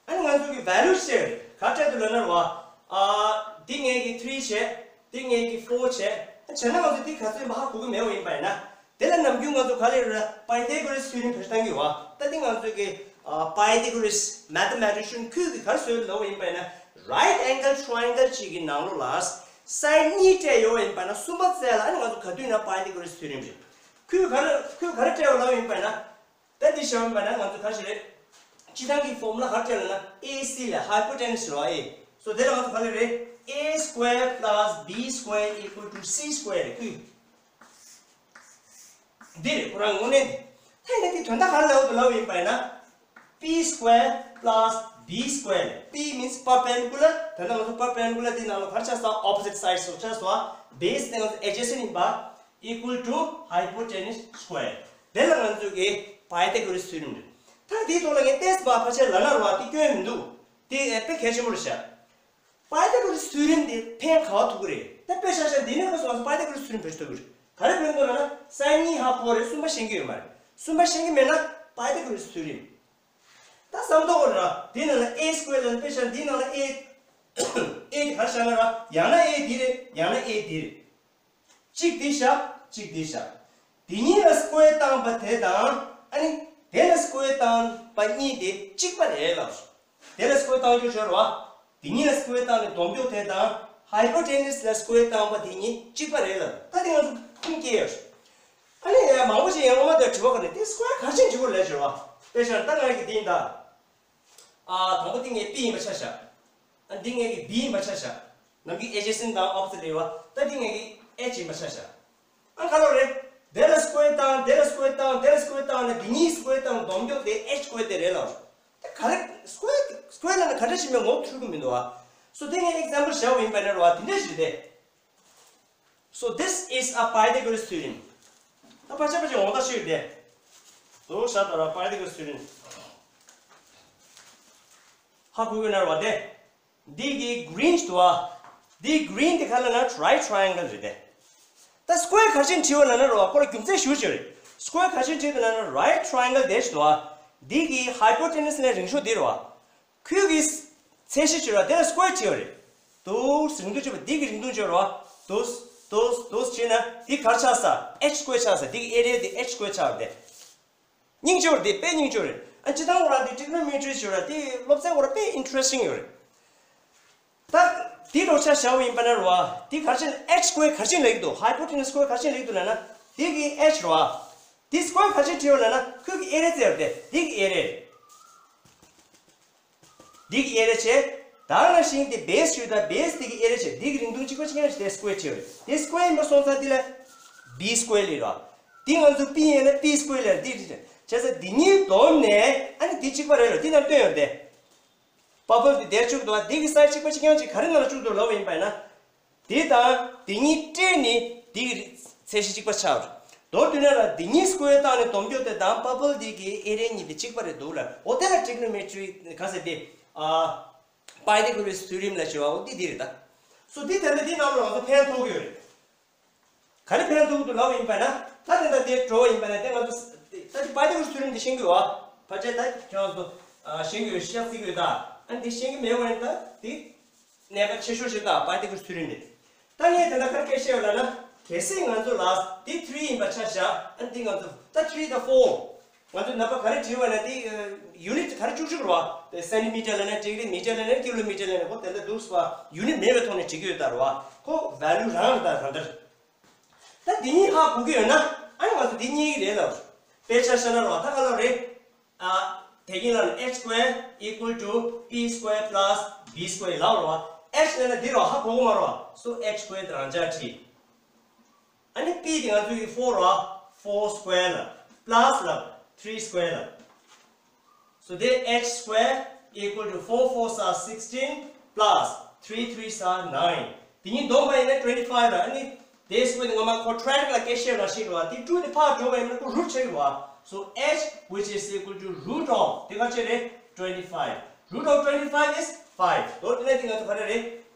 ཨ་ནི་ང་ཚོ་གི་value བྱས་ག་སྤྲད་འདུག་ལབ་ན་རོགས་ཨ། འདི་ངེད་ཀྱི་three བྱས། འདི་ངེད་ཀྱི་four བྱས། བྱས་ན་ང་ཚོ་འདི་ག་ཚོད་ཡིན་པ་ཧ་གོ་གི་མེད་པ་ཡིན་པ་ཡིན་ན། དེ་ལ་ནམ་རྒྱུན་ང་ཚོ་ག་རེ་རེད། Pythagoras theorem བེད་སྤྱོད་བཏང་གི་ཡོད་པ། ད་འདི་ང་ཚོ་གི་ཨ་Pythagoras mathematician ཁོས་གི་ག་རེ་བཟོས་ལབ་པ་ཡིན་པ་ཡིན་ན། Right angle triangle གཅིག་གི་ནང་ལོགས་ལ་side གཉིས་སྤྲད་ཡོད་པ་ཡིན་པ་ན་གསུམ་པ་བཙལ་ལ་ཨ་ནི་ང་ཚོ་ག་དུས་ན་Pythagoras theorem རེད། ཁོས་ག་རེ་ཁོས་ག་རེ་སྤྲད་པ་ལབ་པ་ཡིན་པ་ཡིན་ན། ད་འདི་བཞག་པ་ཡིན་པ་ན་ང་ཚོ་ག་ཞིག་རེད། སྤྱིར་བཏང་གི་formula ག་རེ་སྤྲད་ལབ་ན་AC ལ་hypotenuse རེད་པ། ཨེ། So དེ་ལ་ང་ཚོ་ག་རེ་རེད། A square plus B square equal to C square རེད་ཁོས། འདི་རེད་ཁོ་རང་དངོས་གནས་འདི། ད་ཡིན་ན་འདི་དོན་དག་ག་རེ་ལབ་འདུག་ལབ་པ་ཡིན་པ་ཡིན་ན། P square plus B square རེད། P means perpendicular. ད་ལྟ་ང་ཚོ་perpendicular འདི་ནང་ལ་ག་རེ་ཆགས་སོང་། Opposite side སོགས་ཆགས་སོང་། Base དེ་ང་ཚོ་adjacent ཡིན་པ། Equal to hypotenuse square. དེ་ལ་ང་ཚོ་གི་Pythagoras theorem རེད། ད་དེའི་ཐོག་ལ་ངས་ཏེས་མ་ཕལ་ཆེར་ལབ་ན་རོ་བ་དེ་སྐྱོན་མི་འདུག། དེ་ཨེ་དཔེ་གལ་ཆེན་པོ་རེད་ཤག། Pythagoras theorem དེ་ཕན་ག་པར་ཐོགས་ཀྱི་རེད། ད་དཔེ་ཆ་བཞག་འདི་ནས་ཁོ་ཚོ་ང་ཚོ་Pythagoras theorem བེད་སྤྱོད་གཏོང་གི་རེད། ག་རེ་ཕན་ཐོགས་ལབ་ན་side གཉིས་ཧ་གོ་རེད། གསུམ་པ་ཤེས་ཀྱི་ཡོད་མ་རེད། གསུམ་པ་ཤེས་ཀྱི་མེད་ན་Pythagoras theorem། ད་བསམ་བློ་འཁོར་ར། འདི་ནང་ལ་A square ལ་དཔེ་བཞག་འདི་ནང་ལ་A A དེ་ག་རེ་བཞག་ན་ར། ཡང་ན་A འདི་རེད། ཡང་ན་A འདི་རེད། གཅིག་འདི་བཞག། གཅིག་འདི་བཞག། འདི་གཉིས་ལ་square བཏང་པ་དེ་དང་ཨ་ནི་དེ་ལ་square བཏང་པ་གཉིས་དེ་གཅིག་པ་རེད་ལབ། དེ་ལ་square བཏང་རྒྱུ་བྱོས་ར་བ། འདི་གཉིས་ལ་square བཏང་ནས་སྡོམ་རྒྱུ་དེ་དང་hypotenuse ལ་square བཏང་པ་དེ་གཉིས་གཅིག་པ་རེད་ལབ། ད་དེ་ང་ཚོ་ཁུངས་སྐྱེལ་ཡོད། ཨ་ནི་ཡང་མང་པོ་ཅིག་ཡང་ངོ་མ་དེ་དྲི་བ་ག་ནི་དེ་སི་ཀོ་ཡར་ག་ཅི་འབྲི་དགོས་ལབ་ཞུ་བ། དཔེ་བཞག་ན་ད་ང་གི་འདི་ཡིན་ད། ཨ་དང་པོ་འདི་ངའི་པི་ཡིན་པ་ཆ་བཞག་ཨ་འདི་ངའི་གི་བི་ཡིན་པ་ཆ་བཞག་ནམ་གྱི་ཨེ་ཇེ་སེན་ཊི་དང་ཨོ་པོ་ཟིཊ་རེད་བ། ད་འདི་ངའི་གི་ཨེཆ་ཡིན་པ་ཆ་བཞག་ཨ་ག་ལོ་རེད། དེ་ལ་སི་ཀོ་ཡར་བཏང་དེ་ལ་སི་ཀོ་ཡར་བཏང་དེ་ལ་སི་ཀོ་ཡར་བཏང་ན་འདི་གཉིས་སི་ཀོ་ཡར་བཏང་སྡོམ་རྒྱག་དེ་ཨེཆ་སི་ཀོ་ཡར་དེ་རེད་ལ། ད་ག་རེ་སི་ཀོ་ཡར་སི་ཀོ་ཡར་ལབ་ན་ག་འདྲ་ཞིག་མེད་ངོ་འཕྲོད་གི་མི་འདུག་ཨ། སོ་དེ་ངས་ཨེག་ཛམ་པལ་བཞག་པ་ཡིན་པ་ན་རེད་བ། དེ་འདྲ་ཞིག་རེད། So this is a Pythagoras theorem. ད་ཕར་ཆེར་ཕར་ཆེར་འོང་ད་ཤེས་ཏེ། དོ་ཤ་ད་ར་Pythagoras theorem. ཧ་གོ་གི་ན་ར་བ་དེ། འདི་གི་གི་རིན་ཅི་དུ་བ། འདི་གི་རིན་དེ་ག་ལབ་ན་right triangle རེད་དེ། ད་སི་ཀོ་ཡར་ག་ཅི་བྲིས་པ་ལབ་ན་ར་བ་ཁོ་ལ་རྒྱུ་མཚན་ཞུ་ཅི་རེད། སི་ཀོ་ཡར་ག་ཅི་བྲིས་པ་ལབ་ན་right triangle དེ་ཞིག་དུ་བ། འདི་གི་ཧའི་པོ་ཊེ་ནུ་སི་ནས་རིང་ཤོས་དེ་རེད་བ། ཁོའི་གི་ཚད་གཞི་ཅིག་ཡོད་ར། དེ་ལ་སི་ཀོ་ཡར་བྲིས་པ་རེད། དུས་རིང་ཐུང་ཅིག་ཡོད་པ། འདི་གི་རིང་ཐུང་ཅིག་ཡོད་ར། དུས་དུས་དུས་བྱས་ན་འདི་ག་རེ་ཆགས་ས། ཨེཆ་སི་ཀོ་ཡར་ཆགས་ས། འདི་གི་ཨེ་རི་ཡ་འདི་ཨེཆ་སི་ཀོ་ཡར་ཆགས་པ་རེད། སྙིང་རྗེ་པོ་རེད། དཔེ་སྙིང་རྗེ་པོ་རེད། ཨ་སྤྱིར་བཏང་ཁོ་རང་འདི་ཊི་གི་ནོ་མེ་ཊི་རི་ཅིག་ཡོད་ར། འདི་སློབ་ཚན་ཁོ་རང་དཔེ་ཨིན་ཊ་རེ་སི་ཊིང་ཡོད་རེད། ད་འདི་འདྲ་བྱས་བཞག་པ་ཡིན་པ་ན་ར་བ། འདི་ག་རེ་བྱས་ན་ཨེཆ་སི་ཀོ་ཡར་ག་རེ་བྱས་ལབ་ཀྱི་འདུག་ཧའི་པོ་ཊེ་ནུ་སི་སི་ཀོ་ཡར་ག་རེ་བྱས་ལབ་ཀྱི་འདུག་ལབ་ན། འདི་གི་ཨེཆ་སི་ར་བ། འདི་སི་ཀོ་ཡར་ག་རེ་བྱས་བྲིས་པ་ལབ་ན་ཁོའི་གི་ཨེ་རི་ཡ་ཟེར་བ་དེ། འདི་གི་ཨེ་རི་ཡ་རེད། འདི་གི་ཨེ་རི་ཡ་བྱས། ད་ནང་བཞིན་དེ་བེ་སི་ཞུ་ད། བེ་སི་འདི་གི་ཨེ་རི་ཡ་བྱས། འདི་གི་རིང་ཐུང་གཅིག་པ་གཅིག་རྐྱང་བྱས་དེ་སི་ཀོ་ཡར་བྱས་པ་རེད། དེ་སི་ཀོ་ཡར་ཡིན་པ་སོང་ཙང་འདི་ལ་བི་སི་ཀོ་ཡར་ལབ་ར། འདི་ང་ཚོ་པི་ཡིན་ན་པི་སི་ཀོ་ཡར་ལབ་ར། འདི་རེད། བྱས་ཙང་འདི་གཉིས་བསྡོམས་ནས་ཨ་ནི་འདི་གཅིག་པ་རེད་ལ། འདི་ནང་བཏོན་ཡོད་དེ། བ་བལ་འདི་དེར་བཅུག་འདུག་བ། འདི་གི་སའིཌ་གཅིག་པ་གཅིག་རྐྱང་གཅིག་ག་རེ་ནང་ལ་བཅུག་འདུག་ལབ་པ་ཡིན་པ་ན། འདི་དང་འདི་གཉིས་སྤྲད་ནས་འདི་གི་ཚད་གཞི་གཅིག་པ་ཆགས་རེད། མདོར་བསྡུས་ན་ར་འདི་གཉིས་སི་ཀོ་ཡར་བཏང་ནས་སྡོམ་རྒྱག་དེ་དང་བ་བལ་འདི་གི་ཨེ་རི་ཡ་གཉིས་དེ་གཅིག་པ་རེད་འདུག་ལ། འོ་དེ་ལ་ཊི་གི་ནོ་མེ་ཊི་རི་ག་ཟེར་དེ། ཨ་པའི་ཐ་གོ་རས་ཐི་ཡོ་རེམ་ལབ་ཞུ་བ། འོ་འདི་འདི་རེད་ད། སོ་འདི་དེ་འདྲ་འདི་ནང་ལ་ང་ཚོ་ཕན་ཐོགས་ཀྱི་ཡོད་རེད། ག་རེ་ཕན་ཐོགས་འདུག་ལབ་ཡིན་པ་ན། ད་དེ་འདྲ་དེ་འགྲོ་བ་ཡིན་པ་ན་དེ་ང་ཚོ་ད་དེ་པའི་ཐ་གོ་རས་ཐི་ཡོ་རེམ་དེ་ཤེས་ཀྱི་ཡོད་པ། ཕལ་ཆེར་ད་ཁྱེད་རང་ཚོ་ཨ་ཤེས་ཀྱི་ཡོད། ཤེས་ཀྱི་ཡོད་ད། ཨ་འདི་ཤེས་ཀྱི་མེད་པ་ཡིན་ད་དེ་གནད་འགག་ཆེ་ཤོས་ཤིག་ད་པའི་ཐ་གོ་རས་ཐི་ཡོ་རེམ་དེ། ད་ངས་དེ་འདྲ་ག་རེ་སྐད་ཆ་བཤད་ཡོད་ལབ་ན། གལ་སྲིད་ང་ཚོ་ལ་དེ་ཐི་རི་ཡིན་པ་ཆ་བཞག་ཨ་འདི་ང་ཚོ་ད་ཐི་རི་དང་ཕོར། ང་ཚོ་ནང་པ་ག་རེ་བྲིས་པ་ན་དེ་ཡུ་ནིཊ་ག་རེ་བཅུག་བཅུག་རེད་པ། སེན་ཊི་མི་ཊར་ལབ་ན་འགྲིག་རེད། མི་ཊར་ལབ་ན་ཀི་ལོ་མི་ཊར་ལབ་ན་ཁོ་དེ་འདྲ་འདུག་སེ་པ། ཡུ་ནིཊ་མེད་པའི་ཐོག་ནས་བྲིས་ཀྱི་ཡོད་ད་རེད་པ། ཁོ་ཝེ་ལུ་རང་རེད་ད་རང་ལྟར། ད་འདི་གཉིས་ཧ་གོ་གི་ཡོད་ན་ཨ་ནི་ང་ཚོ་འདི་རྙེད་ཀྱི་རེད་ལབ། དཔེ་ཆ་བཞག་ན་རེད་པ། ད་ག་ལབ་རེད། ཨ་དེ་གིན་ལ་ཨེཆ་སི་ཀོ་ཡར་ཨི་ཀུལ་ཊུ་པི་སི་ཀོ་ཡར་པ་ལ་སི་བི་སི་ཀོ་ཡར་ལབ་རེད་པ། ཨེཆ་ལབ་ན་འདི་རེད་པ། ཧ་གོ་གི་མ་རེད་པ། སོ་ཨེཆ་སི་ཀོ་ཡར་དེ་རང་འཇགས་བྲིས། ཨ་ནི་པི་དེ་ང་ཚོའི་ཕོར་རེད་པ། ཕོར་སི་ཀོ་ཡར་ལབ། པ་ལ་སི་ལབ། ཐི་རི་སི་ཀོ་ཡར་ལབ། So there H square equal to four fours are sixteen plus three threes are nine. དེ་གཉིས་བསྡོམས་པ་ཡིན་ན་twenty five རེད། ཨ་ནི་དེ་སི་ཀོ་ཡར་དེ་ངོ་མ་ཁོ་ཊི་རའི་ཨེང་གལ་ལ་སྐད་ཆ་བཤད་པ་ཞིག་རེད་པ། དེ་ཊུ་དེ་ཕར་འགྲོ་བ་ཡིན་ན་ཁོ་རུཊ་ཆགས་ཀྱི་རེད་པ། So H, which is equal to root of, དེ་ག་ཚོད་རེད། twenty five. Root of twenty five is five. མདོར་བསྡུས་ན་དེ་ང་ཚོ་ག་རེ་རེད།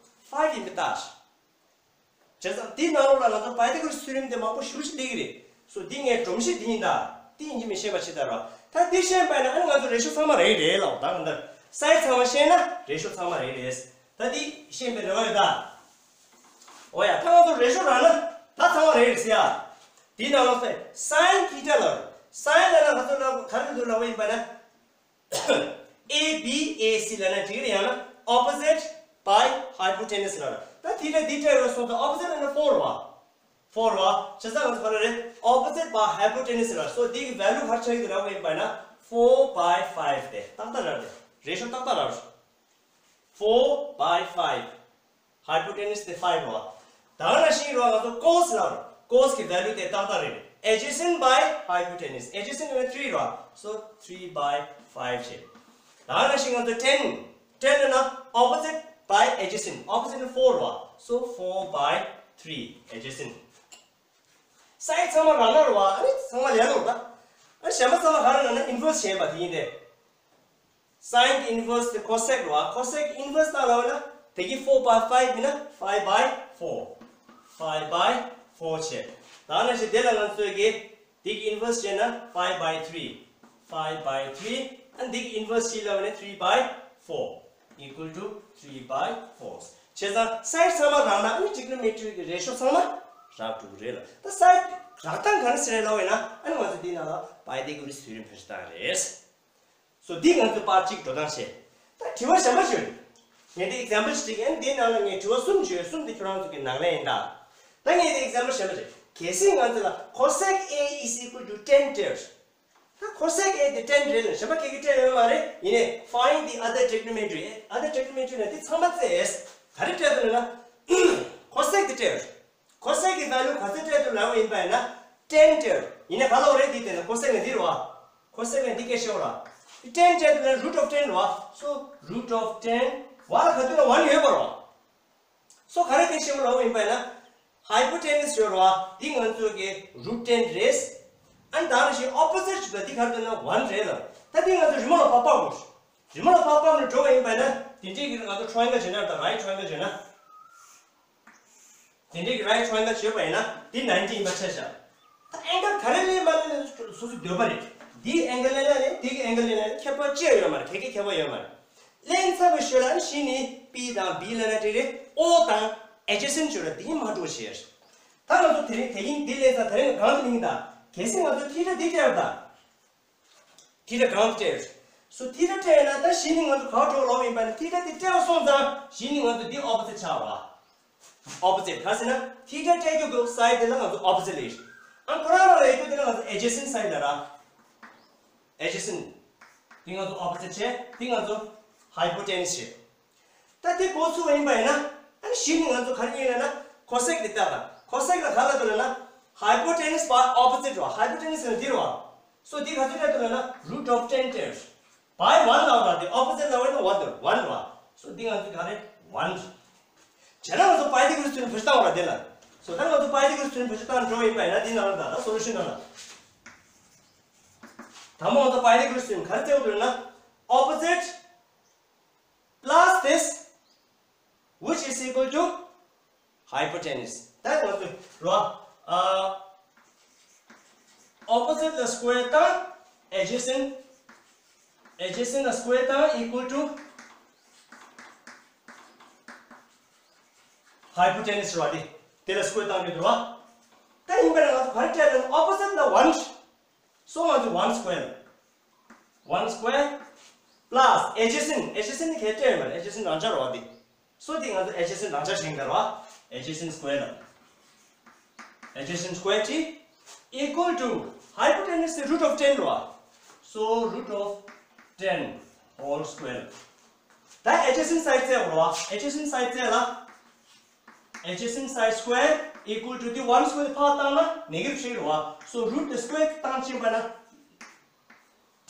ཕའིབ་ཡིན་པ་ལྟར། བྱས་ཙང་དེའི་ནང་ལོགས་ལ་ང་ཚོ་པའི་ཐ་གོ་རས་ཐི་ཡོ་རེམ་དེ་མང་པོ་ཞེ་པོ་ཅིག་སླེབས་ཀྱི་རེད། སོ་འདི་ངས་སྒྲོམ་གཞི་འདི་ཡིན་ད། འདི་ཡིན་གཅིག་མིན་ཤེས་པ་ཅིག་ད་རེད་པ། ད་འདི་ཤེས་པ་ཡིན་ན་ཨ་ནི་ང་ཚོ་རེ་ཤོ་ཚང་མ་རེད་རེད་ལབ། ད་གང་ལྟར་སའིཌ་ཚང་མ་ཤེས་ན་རེ་ཤོ་ཚང་མ་རེད་རེད། ད་འདི་ཤེས་པའི་རེ་བ་ཡོད་ད། འོ་ཡ། ད་ང་ཚོ་རེ་ཤོ་རག་ན་ད་ཚང་མ་རེད་རེད་ཟེར་ཡ། འདི་ནང་ལོགས་སའིཌ་སའིན་ཐི་ཊ་ལབ། སའིན་ལབ་ན་ང་ཚོ་ལ་ག་རེ་འདུག་ལབ་པ་ཡིན་པ་ན། ཨེ་བི་ཨེ་སི་ལབ་ན་འགྲིག་རེད། ཡང་ན་opposite by hypotenuse ལབ་རེད། ད་ཐི་ཊ་འདི་ཊ་ཡོད་སོང་ཙང་opposite ལབ་ན་ཕོར་རེད་པ། ཕོར་རེད་པ། བྱས་ཙང་ང་ཚོ་ག་རེ་རེད། Opposite by hypotenuse ལབ་རེད། སོ་འདི་གི་ཝེ་ལུ་ག་རེ་ཆགས་ཀྱི་འདུག་ལབ་པ་ཡིན་པ་ན་four by five དེ་ཏག་ཏག་རག་རེད། རེ་ཤོ་ཏག་ཏག་རག་རེད། Four by five. Hypotenuse དེ་ཕའིབ་རེད་པ། ད་ག་ནང་བཞིན་རེད་པ། ང་ཚོ་ཀོས་ལབ་རེད། ཀོས་ཀྱི་ཝེ་ལུ་དེ་ཏག་ཏག་རེད། Adjacent by hypotenuse. Adjacent ལབ་ན་ཐི་རི་རེད་པ། So three by five བྱས། ད་ག་ནང་བཞིན་ང་ཚོ་ཊེན། ཊེན་ལབ་ན་opposite by adjacent. Opposite ལབ་ན་ཕོར་རེད་པ། So four by three adjacent. སའིཌ་ཚང་མ་རག་ན་རེད་པ། ཨ་ནི་ཚང་མ་ལེན་ནོ་ད། ཨ་ནི་གཞན་པ་ཚང་མ་ག་རེ་རག་ན་ཨིན་ཝརསི་བྱས་པ་དེ་ཡིན་ཏེ། སའིན་གི་ཨིན་ཝརསི་དེ་ཀོ་སེཀ་རེད་པ། ཀོ་སེཀ་གི་ཨིན་ཝརསི་བཏང་ལབ་ན་དེ་གི་four by five ཡིན་ན་five by four. Five by four བྱས། ད་ནང་བཞིན་དེ་ལ་ང་ཚོས་ཀྱི་དེ་གི་ཨིན་ཝརསི་བྱས་ན་five by three. Five by three. ཨ་ནི་དེ་གི་ཨིན་ཝརསི་བྱས་ལབ་ན་three by four equal to three by four. བྱས་ཙང་སའིཌ་ཚང་མ་རག་ན་ཨ་ནི་ཊི་གི་ནོ་མེ་ཊི་རི་གི་རེ་ཤོ་ཚང་མ་རག་འགྲོ་གི་རེད་ལ། ད་སའིཌ་རག་སྟངས་ག་རེ་ཟེར་རེད་ལབ་པ་ཡིན་ན་ཨ་ནི་ང་ཚོ་འདི་ནང་ལ་པའི་ཐ་གོ་རས་ཐི་ཡོ་རེམ་ཕལ་ཆེར་བཏང་རེད། སོ་འདི་ང་ཚོ་པར་གཅིག་འགྲོ་སྟངས་བྱས། ད་དྲི་བ་གཞན་པ་ཞིག་ཡོད། ངས་འདི་ཨེག་ཛམ་པལ་ཞིག་སྤྲད་ཀྱི་ཡིན། འདིའི་ནང་ལ་ངས་དྲི་བ་གསུམ་ཞིག་ཡོད། གསུམ་འདི་ཁྱོད་རང་ཚོ་གི་ནང་ལ་ཡིན་ད། ད་ངས་འདི་ཨེག་ཛམ་པལ་གཞན་པ་ཞིག་གལ་སྲིད་ང་ཚོ་ལ་cosec A is equal to ten སྟེར། ད་cosec A དེ་ten རེད་ལ། གཞན་པ་ག་གིས་སྟེར་ཡོད་མ་རེད། ཡིན་ནའི་find the other trigonometry, other trigonometry ན་དེ་ཚང་མ་བཙལ། ག་རེ་སྟེར་འདུག་ལབ་ན་cosec དེ་སྟེར། cosec གི་value ག་ཚོད་སྟེར་འདུག་ལབ་པ་ཡིན་པ་ཡིན་ན་ten སྟེར། ཡིན་ནའི་ག་ལབ་རེད། འདི་དེ་ན་cosec ན་འདི་རེད་པ། cosec ན་འདི་སྐད་ཆ་རེད་པ། ten སྟེར་འདུག་ན་root of ten རེད་པ། so root of ten, one ལ་ག་དུས་ན་one ཡོད་པ་རེད་པ། so ག་རེ་སྐད་ཆ་རེད་པ་ལབ་པ་ཡིན་པ་ཡིན་ན་hypotenuse ཡོད་རེད་པ། འདི་ང་ཚོ་གི་root ten རེད། ཨ་ནི་ད་རེས་ཤིག་opposite ཅིག་ད་འདི་ག་རེ་འདུག་ན་one རེད་ལ། ད་འདི་ང་ཚོ་རི་མོ་ལ་ཕར་ཕབ་དགོས། རི་མོ་ལ་ཕར་ཕབ་ནས་འགྲོ་བ་ཡིན་པ་ཡིན་ན་འདི་འདྲའི་གི་ང་ཚོ་triangle བྱས་ན་ད་right triangle བྱས་ན། དེ་འདྲའི་གི་right triangle བྱས་པ་ཡིན་ན་འདི་ninety ཡིན་པ་ཆ་བཞག། ད་angle ག་རེ་ལེན་མ་ལེན་སོ་སོའི་འདོད་པ་རེད། འདི་angle ལེན་ན་ལེན། འདི་གི་angle ལེན་ན་ལེན། ཁྱད་པར་ཅི་ཡང་ཡོད་མ་རེད། ག་གི་ཁྱད་པར་ཡོད་མ་རེད། ལེན་ཚར་བའི་ཤུལ་ལ་གཞི་ནས་P དང་B ལེན་ན་འགྲིག་རེད། O དང་adjacent ཅིག་ཡོད་རེད། འདི་མ་འགྲོ་བྱས། ད་ང་ཚོ་དེ་རིང་དེ་རིང་འདི་ལེན་ཚར། དེ་རིང་གང་དུ་ལེན་གྱི་ད། གལ་སྲིད་ང་ཚོ་theta འདི་སྟེར་ད། theta གང་སྟེར། so theta སྟེར་ན་ད་གཞི་ནས་ང་ཚོ་ག་འགྲོ་ལབ་པ་ཡིན་པ་ན་theta འདི་སྟེར་སོང་ཙང་གཞི་ནས་ང་ཚོ་འདི་opposite ཆགས་པ། opposite ག་ཟེར་ན་theta སྟེར་རྒྱུ་གི་side དེ་ལ་ང་ཚོ་opposite ལབ་ཡོད། ཨ་ཁོ་རང་རང་ལ་ཡོད་རྒྱུ་དེ་ལ་ང་ཚོ་adjacent side ལབ་ར། adjacent འདི་ང་ཚོ་opposite བྱས། འདི་ང་ཚོ་hypotenuse བྱས། ད་དེ་འགོ་ཚུགས་པ་ཡིན་པ་ཡིན་ན། ཨ་ནི་གཞི་ནས་ང་ཚོ་ག་རེ་རྙེད་ལབ་ན་cosec དེ་བལྟ་དང་། cosec ལ་ག་ལབ་འདུག་ལབ་ན་hypotenuse by opposite རེད་པ། hypotenuse ལབ་ན་འདི་རེད་པ། so འདི་ག་ཚོད་སྟེར་འདུག་ལབ་ན་root of ten སྟེར། by one ལབ་ར། དེ་opposite ལབ་པ་ཡིན་ན་one དེ་one རེད་པ། so འདི་ང་ཚོ་ག་རེ་one རེད། བྱས་ན་ང་ཚོ་Pythagoras theorem བེད་སྤྱོད་བཏང་བ་རེད་དེ་ལ། so ད་ང་ཚོ་Pythagoras theorem བེད་སྤྱོད་བཏང་འགྲོ་བ་ཡིན་པ་ཡིན་ན་འདི་ནང་ལ་ད་ད་solution ནང་ལ། དང་པོ་ང་ཚོ་Pythagoras theorem ག་རེ་བཙལ་དགོས་འདུག་ལབ་ན་opposite plus this, which is equal to hypotenuse. ད་ང་ཚོ་རེད་པ། ཨ་opposite ལ་square བཏང་། adjacent, adjacent ལ་square བཏང་equal to hypotenuse རེད་པ། དེ་དེ་ལ་square བཏང་གི་འདུག་པ། ད་ཡིན་པ་ན་ང་ཚོ་ག་རེ་སྟེར་ན་opposite ལ་one so ང་ཚོ་one square, one square plus adjacent, adjacent ནི་ག་རེ་སྟེར་ཡོད་མ་རེད། adjacent རང་འཇགས་རེད་པ་འདི། so འདི་ང་ཚོ་adjacent རང་འཇགས་བྱེད་ཀྱི་རེད་པ། adjacent square ལ། adjacent square བྱས་equal to hypotenuse དེ་root of ten རེད་པ། so root of ten whole square. ད་adjacent side བཙལ་དགོས་རེད་པ། adjacent side བཙལ་ལ། adjacent side square equal to འདི་one square དེ་ཕར་བཏང་ན་negative ཅིག་རེད་པ། so root དེ་square བཏང་ཕྱིན་པ་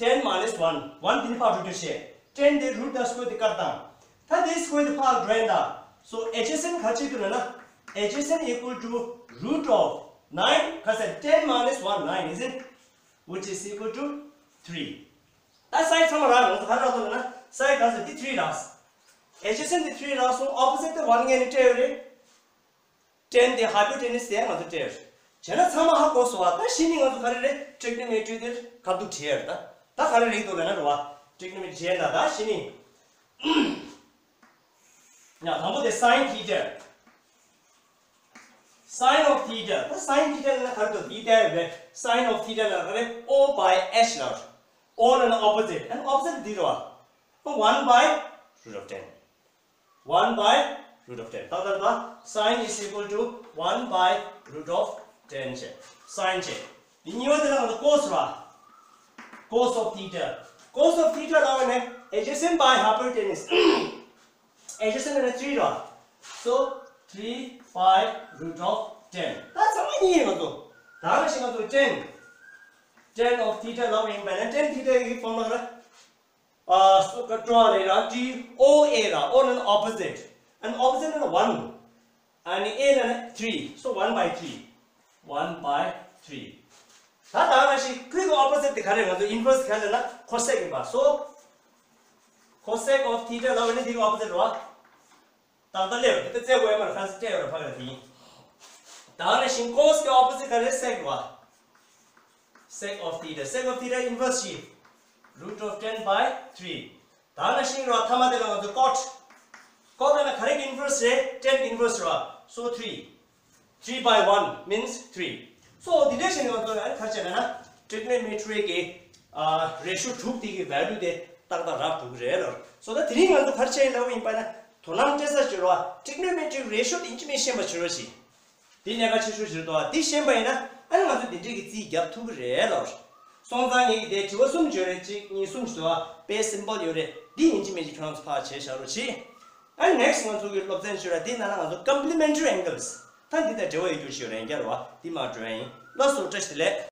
ན་ten minus one, one འདི་ནི་ཕར་འགྲོ་རྒྱུ་བྱས། ten དེ་root དང་square དེ་བཀག་བཏང་། ད་དེ་square དེ་ཕར་འགྲོ་ཡིན་ད། so adjacent ག་ཅི་འདུག་ལབ་ན་adjacent equal to root of nine ག་ཟེར། ten minus one, nine, isn't it? Which is equal to three. ད་side ཚང་མ་རག་ཡོང་། ག་རེ་རག་འདུག་ལབ་ན་side ག་ཟེར་འདི་three རག། adjacent འདི་three རག་སོང་། opposite དེ་one ངོས་ནས་སྤྲད་ཡོད་རེད། ten དེ་hypotenuse དེ་ང་ཚོ་སྤྲད་ཡོད། བྱས་ན་ཚང་མ་ཧ་གོ་སོང་པ། ད་གཞི་ནས་ང་ཚོ་ག་རེ་རེད། trigonometry འདིར་ཁ་ཐུག་བྲིས་ཡོད་རེད། ད་ད་ག་རེ་རེད་འདུག་ལབ་ན་རེད་པ། trigonometry བྱས་ན་ད་གཞི་ནས། ཡ་དང་པོ་དེ་sine theta, sine of theta. ད་sine theta ལབ་ན་ག་རེ་འདུག་འདི་ལྟ་ཡོད་པས། sine of theta ལབ་ན་ག་རེ། O by H ལབ། O ལབ་ན་opposite, and opposite འདི་རེད་པ། one by root of ten, one by root of ten. ད་ད་ད་sine is equal to one by root of ten བྱས། sine བྱས། འདི་གཉིས་པ་དེ་ལ་ང་ཚོ་cos རེད་པ། cos of theta, cos of theta ལབ་པ་ཡིན་ན་adjacent by hypotenuse. adjacent ལབ་ན་three རེད་པ། so three by root of ten. ད་ཚང་མ་གཉིས་ཡིན་ང་ཚོ། ད་ག་ནང་བཞིན་ང་ཚོ་ten, tan of theta ལབ་པ་ཡིན་པ་ན་tan theta གི་formula ག་རེ། ཨ་སོ་ཀ་ཊ་ལ་ར་T O A ར། O ལབ་ན་opposite, and opposite ལབ་ན་one, and A ལབ་ན་three, so one by three, one by three. ད་ད་ག་ནང་བཞིན་ཁོའི་གི་opposite དེ་ག་རེ། ང་ཚོ་inverse ག་རེ་ལབ་ན་cosec ཡིན་པ། so cosec of theta ལབ་པ་ཡིན་ན་དེ་གི་opposite རེད་པ། ད་ལྟ་ལས་རོ་དེ་ལྟ་བཙལ་དགོས་ཡོད་མ་རེད། ཁ་སང་སྤྲད་ཡོད་རེད། ཕ་གི་ལ་དེ་ཡིན། ད་ག་ནང་བཞིན་cos གི་opposite ག་རེ། sec རེད་པ། sec of theta, sec of theta inverse གཅིག root of ten by three. ད་ག་ནང་བཞིན་རོ་ཐ་མ་དེ་ལ་ང་ཚོ་cot, cot ལབ་ན་ག་རེ་གི་inverse རེད། tan གི་inverse རེད་པ། so three, three by one means three. so འདི་འདྲ་བྱས་ནས་ང་ཚོ་ཨ་ནི་ག་རེ་བྱས་ན་ན་trigonometry གི་ཨ་ratio དྲུག་དེ་གི་value དེ་ཏག་ཏག་རག་ཐུབ་ཀྱི་རེད་ལོ། so ད་དེ་རིང་ང་ཚོ་ག་རེ་བྱས་ཡིན་ལབ་པ་ཡིན་པ་ན་དོ་སྣང་སྤྲད་ས་བྱོས་རོགས། trigonometry ratio དེ་ཡིན་གཅིག་མིན་གཅིག་ཤེས་པ་བྱོས་རོགས་ཞེས། འདི་གནད་འགག་ཆེ་ཤོས་ཅིག་རེད་དོ། འདི་ཤེས་པ་ཡིན་ན་ཨ་ནི་ང་ཚོ་འདི་འདྲའི་གི་རྩིས་རྒྱབ་ཐུབ་ཀྱི་རེད་ལབ། སོང་ཙང་ངེད་ཀྱི་དེ་དྲི་བ་གསུམ་བརྗོད་རེད། གཅིག་གཉིས་གསུམ་ཞིག་འདུག་པ། དཔེ་སིམ་པལ་ཡོད་རེད། འདི་ཡིན་གཅིག་མིན་གཅིག་ཁྱོད་རང་ཚོ་ཕར་བྱས་བཞག་རོགས་གྱིས། ཨ་ནི་ནེགསི་ཊི་ང་ཚོ་གི་སློབ་ཚན་ཅིག་ཡོད་རེད། འདི་ནང་ལ་ང་ཚོ་ཀམ་པི་ལི་མེན་ཊ་རི་ཨེང་གལ་སི། ད་འདི་དང་འབྲེལ་བ་ཡོད་རྒྱུ་ཞིག་ཡོད་རེད་ཡིན་རྒྱུ་རེད་པ། འདི་མར་འགྲོ་ཡ་ཡིན། ལགས་སོ། བཀྲ་ཤིས་བདེ་ལེགས།